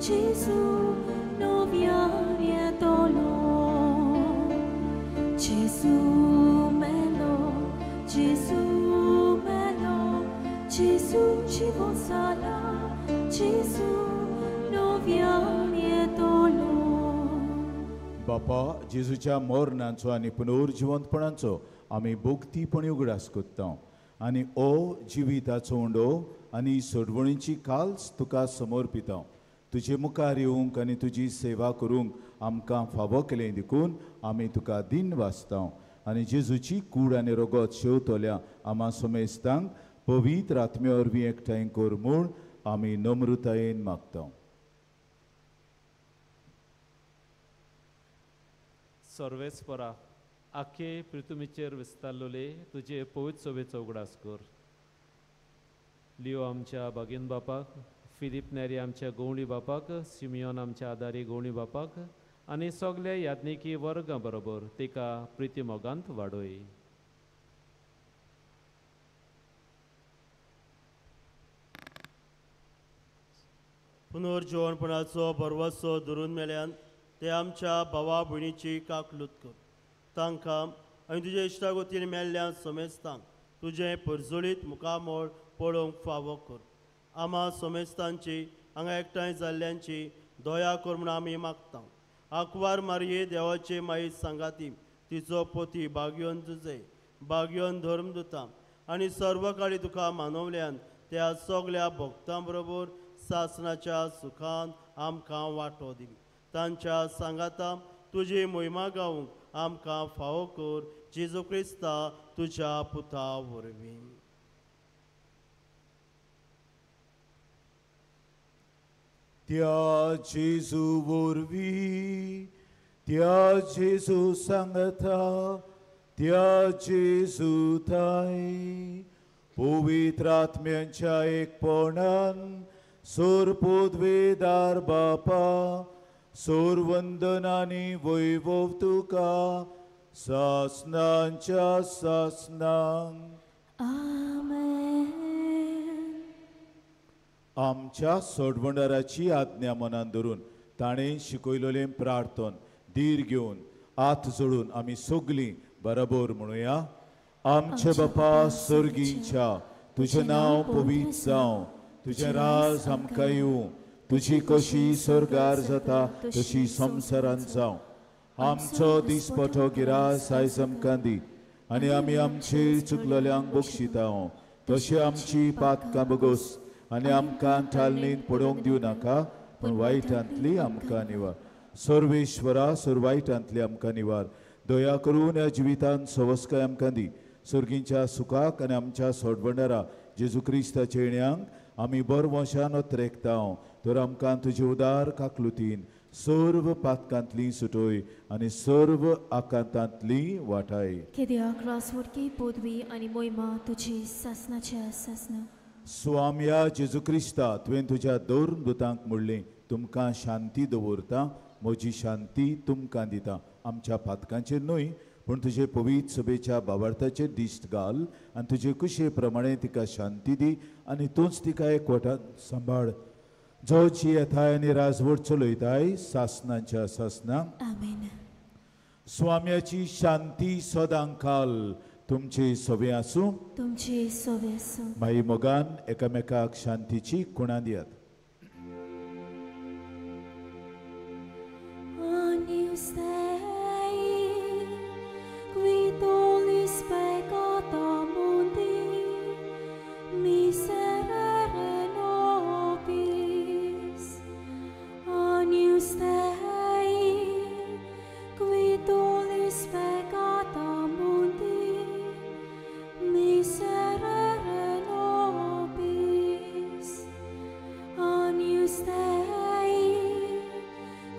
E: जेजू नव्यान येतलो. जेजू मेलो, जेजू मेलो, जेजू जिवन जाला, जेजू नव्यान येतलो.
D: बापा, जेजूच्या मरणाचो आनी पुनर्जिवंतपणाचो आमी भोगतीपणी उगडास करता आनी ओ जिविताचो उंडो आनी सोडवणीची काल्स तुका समर्पिता. तुजे मुखार येवंक आनी तुजी सेवा करूंक आमकां फावो केलें देखून आमी तुका दिन वाचता आनी जेजूची कूड आनी रगत शेवतल्या आमा समेस्तांक पवित्र आत्म्या वरवीं एकठांय कर म्हूण आमी नम्रतायेन मागता.
I: सर्वेस्परा, आखे पृथ्वीचेर विस्तारलेले तुजे पवित्र सभेचो उगडास कर. लियो आमच्या बागीन बापाक, फिलीप नेरी आमच्या गवळी बापाक, सिमियोन आमच्या आदारी गवळी बापाक आनी सगल्या याज्ञिकी वर्गां बरोबर तिका प्रिती मोगांत वाडय.
J: पुनर्जिवणपणाचो भरवसो धरून मेल्यान ते आमच्या भावा भयणीची काकलूत कर. तांकां आनी तुजे इश्टागोतीन मेल्ल्या समेस्तांक तुजें परजळीत मुखामळ पळोवंक फावो कर. आमा समेस्तांची हांगा एकठांय जाल्ल्यांची दया कर म्हूण आमी मागता. आंकवार मारये देवाचे माई सांगाती, तिचो पोती भाग्योन तुजे भाग्योन धर्मदुता आनी सर्वकाळी तुका मानवल्यान त्या सगल्या भक्तां बरोबर सासणाच्या सुखान आमकां वांटो दिली. तांच्या सांगाता तुजी मोहिमा गावंक आमकां फावो कर, जेजू क्रिस्ता तुज्या पुता वरवीं.
D: त्या जेजू वरवीं, त्या जेजू सांगता, त्या जेजू थांय पवित्र आत्म्यांच्या एकपणान सोरपोदवेदार बापा, सोरवंदनानी वैभव तुका सासनांच्या सासनांक.
E: आमेन.
D: आमच्या सोडवणाराची आज्ञा मनान धरून ताणें शिकयलेलें प्रार्थन धीर घेवन हात जोडून आमी सगलीं बरोबर म्हणुया. आमचे बापा सर्गीच्या, तुजें नांव पवित्र जावं, तुजें राज आमकां येवं, तुजी कशी स्वर्गार जाता तशी संवसारांत जावं. आमचो दिसपटो गिरास आयज आमकां दी आनी आमी आमचे चुकलेल्यांक बक्षिता तशें आमची पातकां बगोस आनी आमकां ठालणीन पडोवंक दिवं नाका पूण वायटांतली आमकां निवार. सर्वेश्वरा सर्वायटांतली आमकां निवार. दया करून ह्या जिवितांत सवस्काय आमकां दी. सर्गींच्या सुखाक आनी आमच्या सोडवणारा जेजू क्रिस्ताच्या येण्यांक आमी बरवशान अत्रेकता तर आमकां तुजे उदार काकलुतीन सर्व पातकांतली सुटोय आनी सर्व आकांतांतली वाटाय.
E: कित्याक रासवडकी पदवी आनी मोहिमा तुजी सासनाच्या सासना.
D: स्वाम्या जेजू क्रिस्ता तुवें तुज्या दोन दुतांक म्हणलें तुमकां शांती दवरता म्हजी शांती तुमकां दिता. आमच्या पातकांचेर न्हय पूण तुजे पवित्र सभेच्या बाबार्थाचेर दिश्ट घाल आनी तुजे कुशे प्रमाणे तिका शांती दी आनी तूंच तिका एकवटान सांबाळ जो जी येताय आनी राजवट चलयताय सासनाच्या सासना.
E: आमेन.
D: स्वाम्याची शांती सदांकाल तुमचे सवे आसूं.
E: तुमचे सवे आसूं.
D: माई मोगान एकामेकाक शांतीची कुणा दियात.
E: Agnus Dei, qui tollis peccata mundi, miserere nobis. Agnus Dei, qui tollis peccata mundi, miserere nobis. Agnus Dei,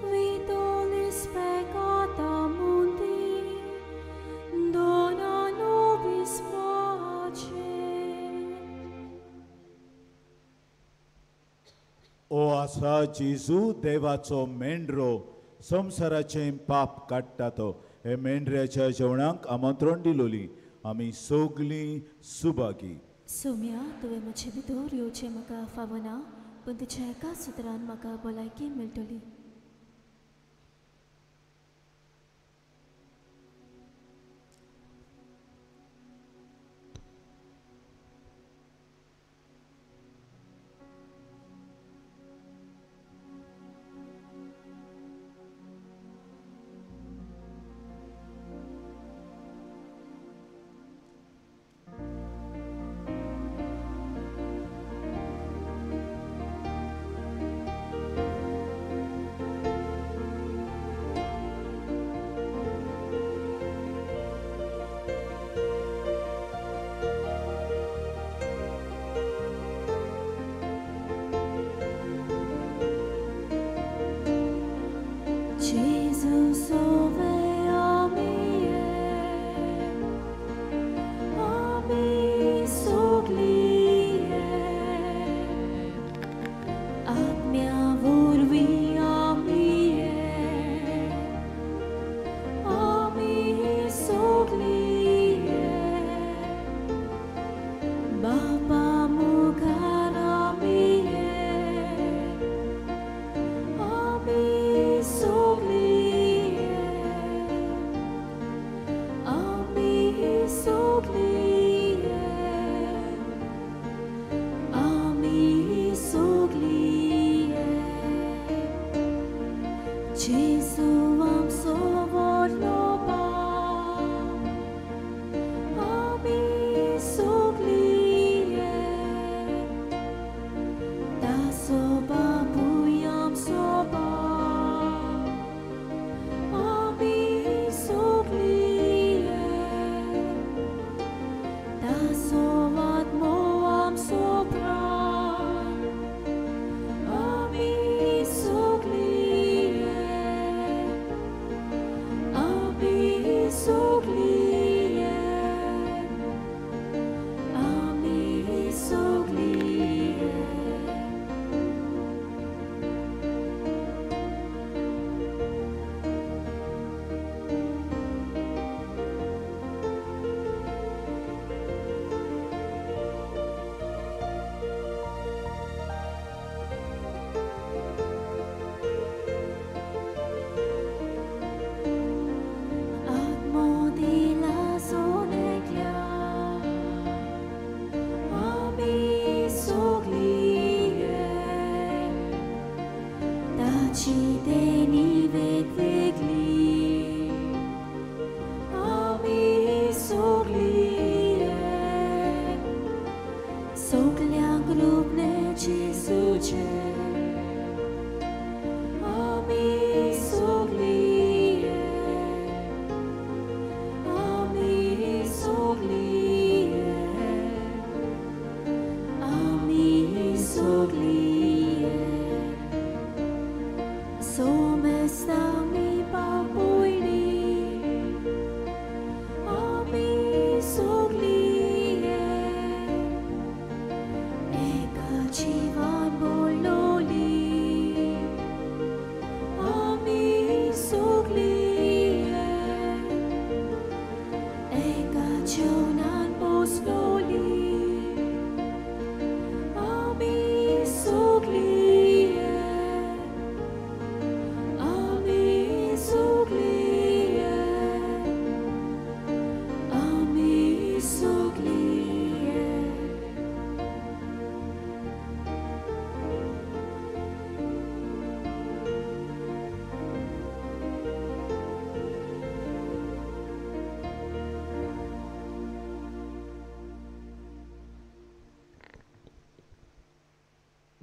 E: qui tollis peccata mundi, dona nobis pace.
D: ओ आसा जेजू देवाचो मेंढरो संवसाराचें पाप काडटा तो हे मेंढऱ्याच्या जेवणाक आमंत्रण दिलोली आमी सगलीं सुभागी.
E: सोम्या तुवें म्हजे भितर येवचें म्हाका फावना पूण तुज्या एका सुत्रान म्हाका भलायकी मेळटली.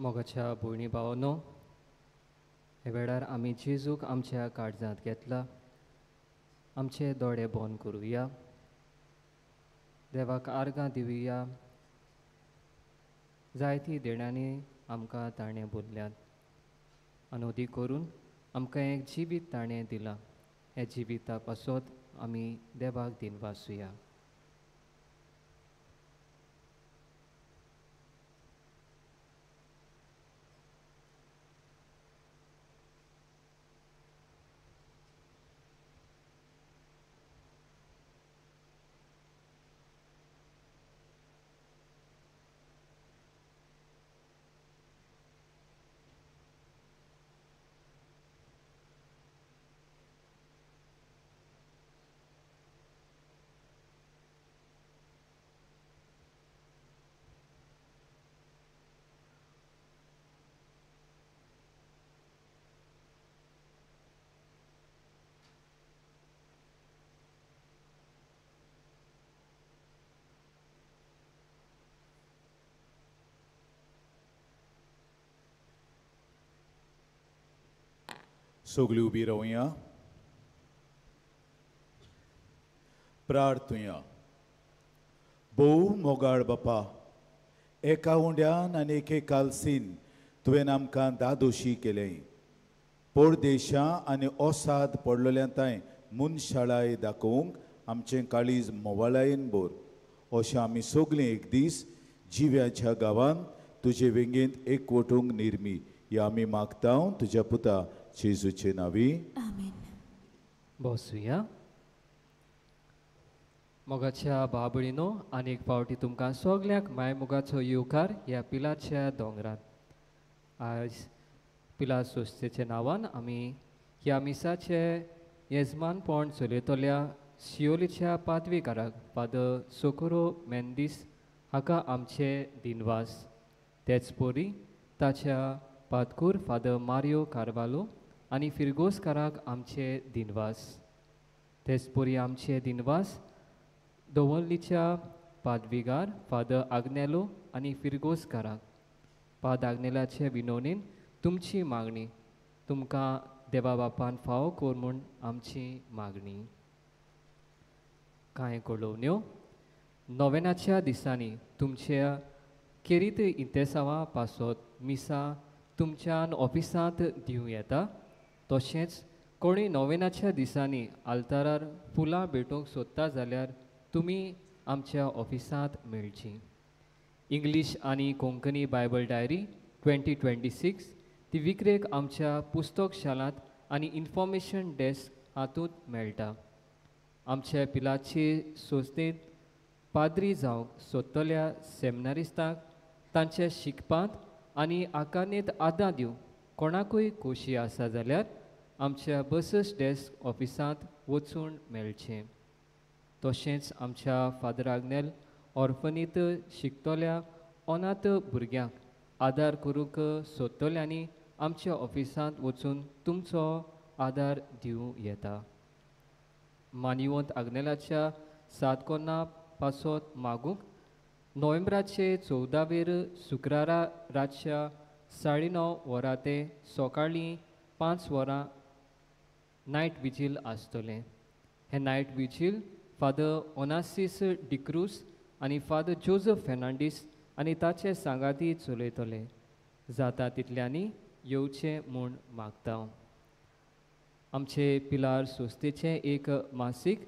K: मोगाच्या भयणी भावांनो, हे वेळार आमी जेजूक आमच्या काळजांत घेतला. आमचे दोळे बंद करुया, देवाक आर्गां दिवया. जायती देण्यांनी आमकां ताणें बोल्ल्यात, अनुदी करून आमकां एक जिवीत ताणें दिलां. हे जिविता पासत आमी देवाक दिनवासुया.
D: सगळी उबी रावया, प्रार्थुया. भोव मोगाळ बापा, एका उंड्यान आनी एके कालसीन तुवें आमकां दादोशी केलें. परदेशां आनी ओसाद पडलेल्या तांय मनशाळाय दाखोवंक आमचें काळीज मोवाळायेन भर. अशें आमी सगळीं एक दीस जिव्याच्या गांवांत तुजे वेंगेंत एकवटूंक निर्मी ह्या आमी मागता तुज्या पुता जेजूचे नांवी.
E: आमेन.
K: बसुया. मोगाच्या बाबळीनो, आनी एक फावटी तुमकां सगल्यांक मायमोगाचो येवकार ह्या पिलाच्या दोंगरात. आयज पिला संस्थेच्या नांवान आमी ह्या मिसाचे येजमानपण चलयतल्या शियोलीच्या पादवीकाराक फादर सोकोरो मेंदीस हाका आमचे दिनवास. तेच परी ताच्या पादकूर फादर मारियो कार्वालो आनी फिरगोसकाराक आमचे दिनवास. तेच परी आमचे दिनवास दवल्लीच्या पादविगार फादर आग्नेलो आनी फिरगोसकाराक. पाद आग्नेलाचे विनवणीन तुमची मागणी तुमकां देवा बापान फावो कर म्हूण आमची मागणी. कांय कळोवण्यो. नोवेनाच्या दिसांनी तुमच्या केरीत इंतेसांवां पासत मिसां तुमच्यान ऑफिसांत दिवं येता. तशेंच कोणी नोवेनाच्या दिसांनी आल्तारार फुलां भेटोवंक सोदता जाल्यार तुमी आमच्या ऑफिसांत मेळची. इंग्लीश आनी कोंकणी बायबल डायरी 2026 ती विक्रेक आमच्या पुस्तक शालांत आनी इन्फॉर्मेशन डेस्क हातूंत मेळटा. आमच्या पिलाचे संस्थेंत पाद्री जावंक सोदतल्या सेमिनारिस्तांक तांच्या शिकपांत आनी आकानेंत आदार दिवंक कोणाकूय खोशी आसा जाल्यार आमच्या बसस डेस्क ऑफिसांत वचून मेळचें. तशेंच आमच्या फादर आग्नेल ऑर्फनीत शिकतल्या अनाथ भुरग्यांक आदार करूंक सोदतल्यांनी आमच्या ऑफिसांत वचून तुमचो आदार दिवं येता. मानिवंत आग्नेलाच्या सात कोन्ना पासत मागूंक नोव्हेंबराचे 14वेर शुक्रारा रातच्या 9:30 वरां ते सकाळीं 5 वरां नायट विजील आसतलें. हें नायट विजील फादर ओनासीस डिक्रूज आनी फादर जोजफ फेर्नांडीस आनी ताचे सांगाती चलयतले. जाता तितल्यांनी येवचें म्हूण मागता. आमचे पिलार संस्थेचें एक मासीक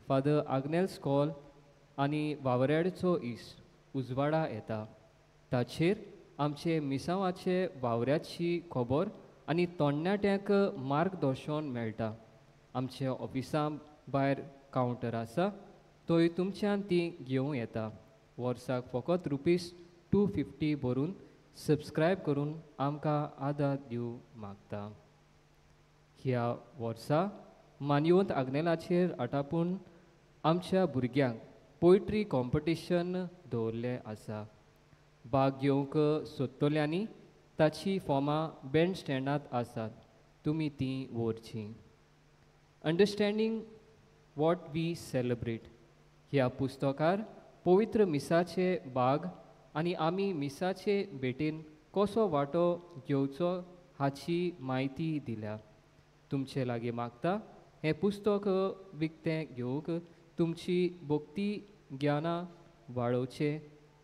K: फादर आग्नेल स्कॉल आनी वावऱ्याचो इश्ट उजवाडा येता. ताचेर आमचे मिसांवाचे वावऱ्याची खबर आनी तरणाट्यांक मार्गदर्शन मेळटा. आमच्या ऑफिसा भायर कावंटर आसा, थंय तुमच्यान ती घेवं येता. वर्साक फकत ₹250 भरून सबस्क्रायब करून आमकां आदार दिवं मागता. ह्या वर्सा मानयवंत आग्नेलाचेर आटापून आमच्या भुरग्यांक पोयट्री कॉम्पिटिशन दवरलें आसा. भाग घेवंक सोदतल्यांनी ताची फॉर्मां बँड स्टँडांत आसात, तुमी तीं व्हरचीं. अंडरस्टँडींग what we celebrate ह्या पुस्तकार पवित्र मिसाचे भाग आनी आमी मिसाचे भेटेन कसो वांटो घेवचो हाची म्हायती दिल्या. तुमचे लागीं मागता हें पुस्तक विकतें घेवंक तुमची भक्ती ज्ञानां वाडोवचें.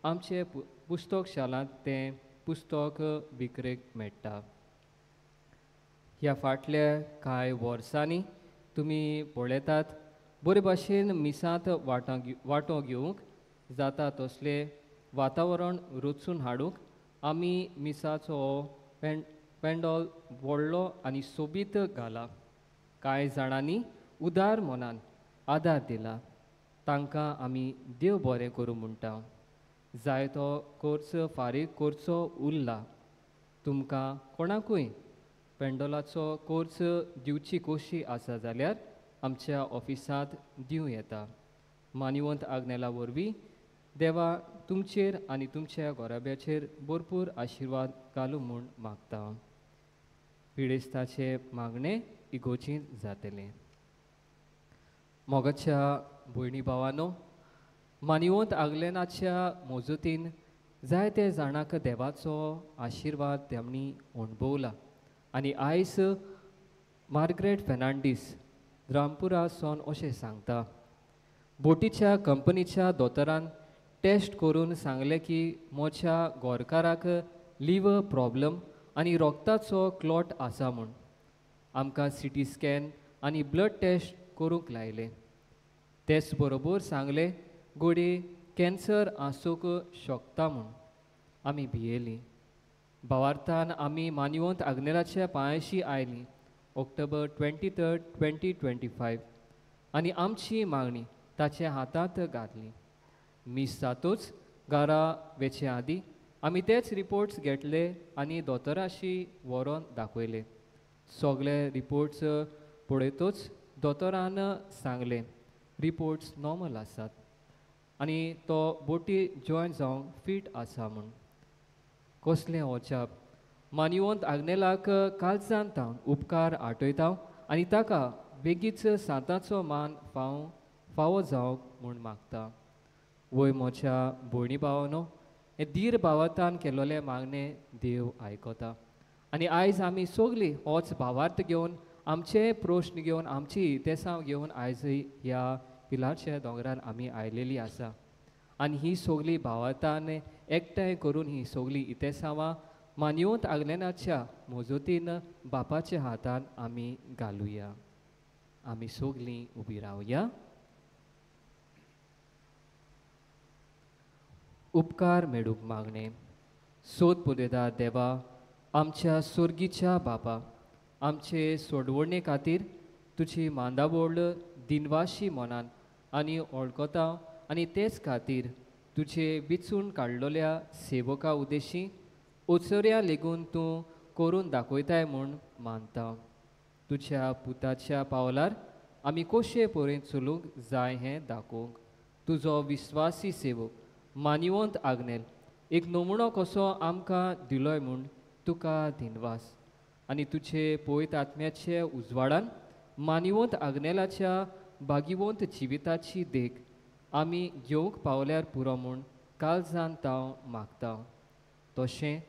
K: आमचे पुस्तक शालांत तें पुस्तक विक्रेक मेळटा. ह्या फाटल्या कांय वर्सांनी तुमी पळयतात बरे भाशेन मिसांत वांटो घेवंक जाता तसलें वातावरण रचून हाडूंक आमी मिसाचो पेंडॉल व्हडलो आनी सोबीत घाला. कांय जाणांनी उदार मनान आदार दिला, तांकां आमी देव बरें करूं म्हणटा. जायतो कोर्स फारीक करचो उरला. तुमकां कोणाकूय पेंडोलाचो कोर्स दिवची कोशी आसा जाल्यार आमच्या ऑफिसांत दिवं येता. मानिवंत आग्नेला वरवीं देवा तुमचेर आनी तुमच्या घराब्याचेर भरपूर आशिर्वाद घालूं म्हूण मागता. पिडेस्ताचें मागणें इगोर्जींत जातलें. मोगाच्या भयणी भावानो, मानिवंत आग्नेलाच्या मजतीन जायते जाणांक देवाचो आशिर्वाद तांणी अणभवला आनी आयज मार्गरेट फेर्नांडीस रामपुरा सावन अशें सांगता, बोटीच्या कंपनीच्या दोतोरान टेस्ट करून सांगलें की म्हज्या गोरकाराक लिवर प्रॉब्लम आनी रोगताचो क्लॉट आसा म्हूण. आमकां सिटी स्कॅन आनी ब्लड टेस्ट करूंक लायलें. तेच बरोबर सांगलें घडये कॅन्सर आसूंक शकता म्हूण. आमी भियेलीं. भावार्थान आमी मानिवंत आग्नेलाच्या पांयाशी आयलीं ऑक्टोबर 23, 2025 आनी आमची मागणी ताच्या हातांत घातली. मीस जातूच घरा वेचे आदीं आमी तेच रिपोर्ट्स घेतले आनी दोतोराशी व्हरोन दाखयले. सगळे रिपोर्ट्स पळयतूच दोतोरान सांगलें रिपोर्ट्स नॉर्मल आसात आनी तो बोटी जॉयन जावंक फीट आसा म्हूण. कसलें अजाप! मानिवंत आग्नेलाक कालसान तावन उपकार आठयता आनी ताका बेगीच सांताचो मान फावो जावंक म्हूण मागता. वय म्हज्या भयणी भावानो, हें धीर भावार्थान केल्लें मागणें देव आयकता आनी आयज आमी सगळीं होच भावार्थ घेवन आमचे प्रश्न घेवन आमची इतेसांव घेवन आयज ह्या पिलारच्या दोंगरार आमी आयलेली आसा आनी ही सगळी भावार्थान एकठांय करून ही सगळी इतेसांवां मानिवंत आग्नेलाच्या मजतीन बापाच्या हातान आमी घालुया. आमी सगळीं उबी रावया. उपकार मेळूंक मागणें. सोद पुरयता देवा, आमच्या सोर्गीच्या बापा, आमचे सोडवणे खातीर तुजी मांदावळ दिनवाशी मनान आनी वळखता आनी तेच खातीर तुजे विचून काडलेल्या सेवका उद्देशी ओचोऱ्या लेगून तूं करून दाखयताय म्हूण मानता. तुज्या पुताच्या पावलार आमी कशे परेन चलूंक जाय हें दाखोवंक तुजो विस्वासी सेवक मानिवंत आग्नेल एक नमुनो कसो आमकां दिलोय म्हूण तुका दिनवास. आनी तुजे पवित्र आत्म्याचे उजवाडान मानिवंत आग्नेलाच्या भागिवंत जिविताची देख आमी घेवंक पावल्यार पुरो म्हूण काळजान तांव मागता. तशें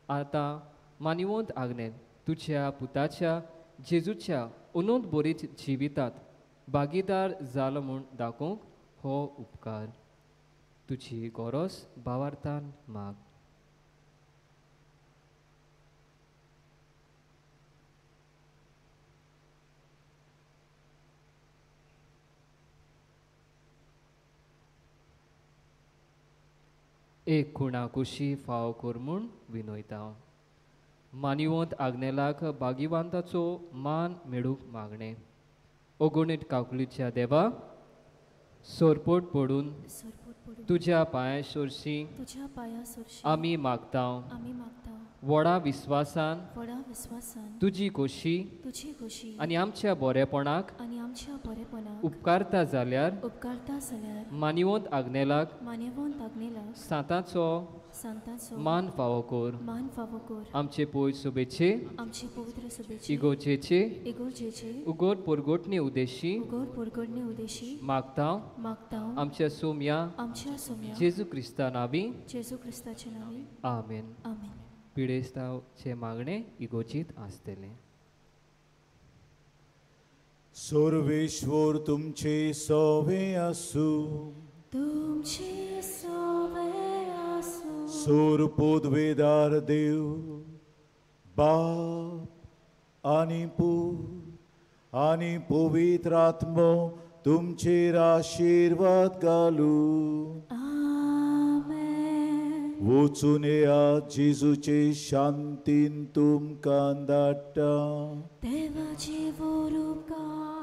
K: आतां मानिवंत आग्नेल तुज्या पुताच्या जेजूच्या अनंत बरीच जिवितांत भागीदार जालो म्हूण दाखोवंक हो उपकार. तुजी गरज भावार्थान माग. एक खुणा कुशी फाव कर म्हूण विनयता. मानिवंत आग्नेलाक भागिवंताचो मान मेळूंक मागणें. अगणीत काकुलीच्या देवा, सोरपोट पडून तुज्या पांया सोरशी आमी मागता. व्हडा विस्वासान तुजी खोशी आनी आमच्या बरेपणाक उपकारता जाल्यार मानिवंत आग्नेलाक सांताचो मान फावो कर. आमचे पवित्र सभेचे इगोर्जेचे उगोट पोरगोटणे उद्देशी मागता. आमच्या सोम्या जेजू क्रिस्ता नावी. आमेन. पिडेस्तांचे मागणें इगोजीत आसतलें.
D: सर्वेश्वर तुमचे सोवे आसूं.
E: तुमचे सोवे आसूं.
D: सोर पदवेदार देव बाप आनी पूत आनी पवित्र आत्मो तुमचेर आशिर्वाद घालूं.
E: आमेन.
D: वचून येयात, जेजूचे शांतीन तुमकां धाडटा.
E: देवाचे वोर उपकार.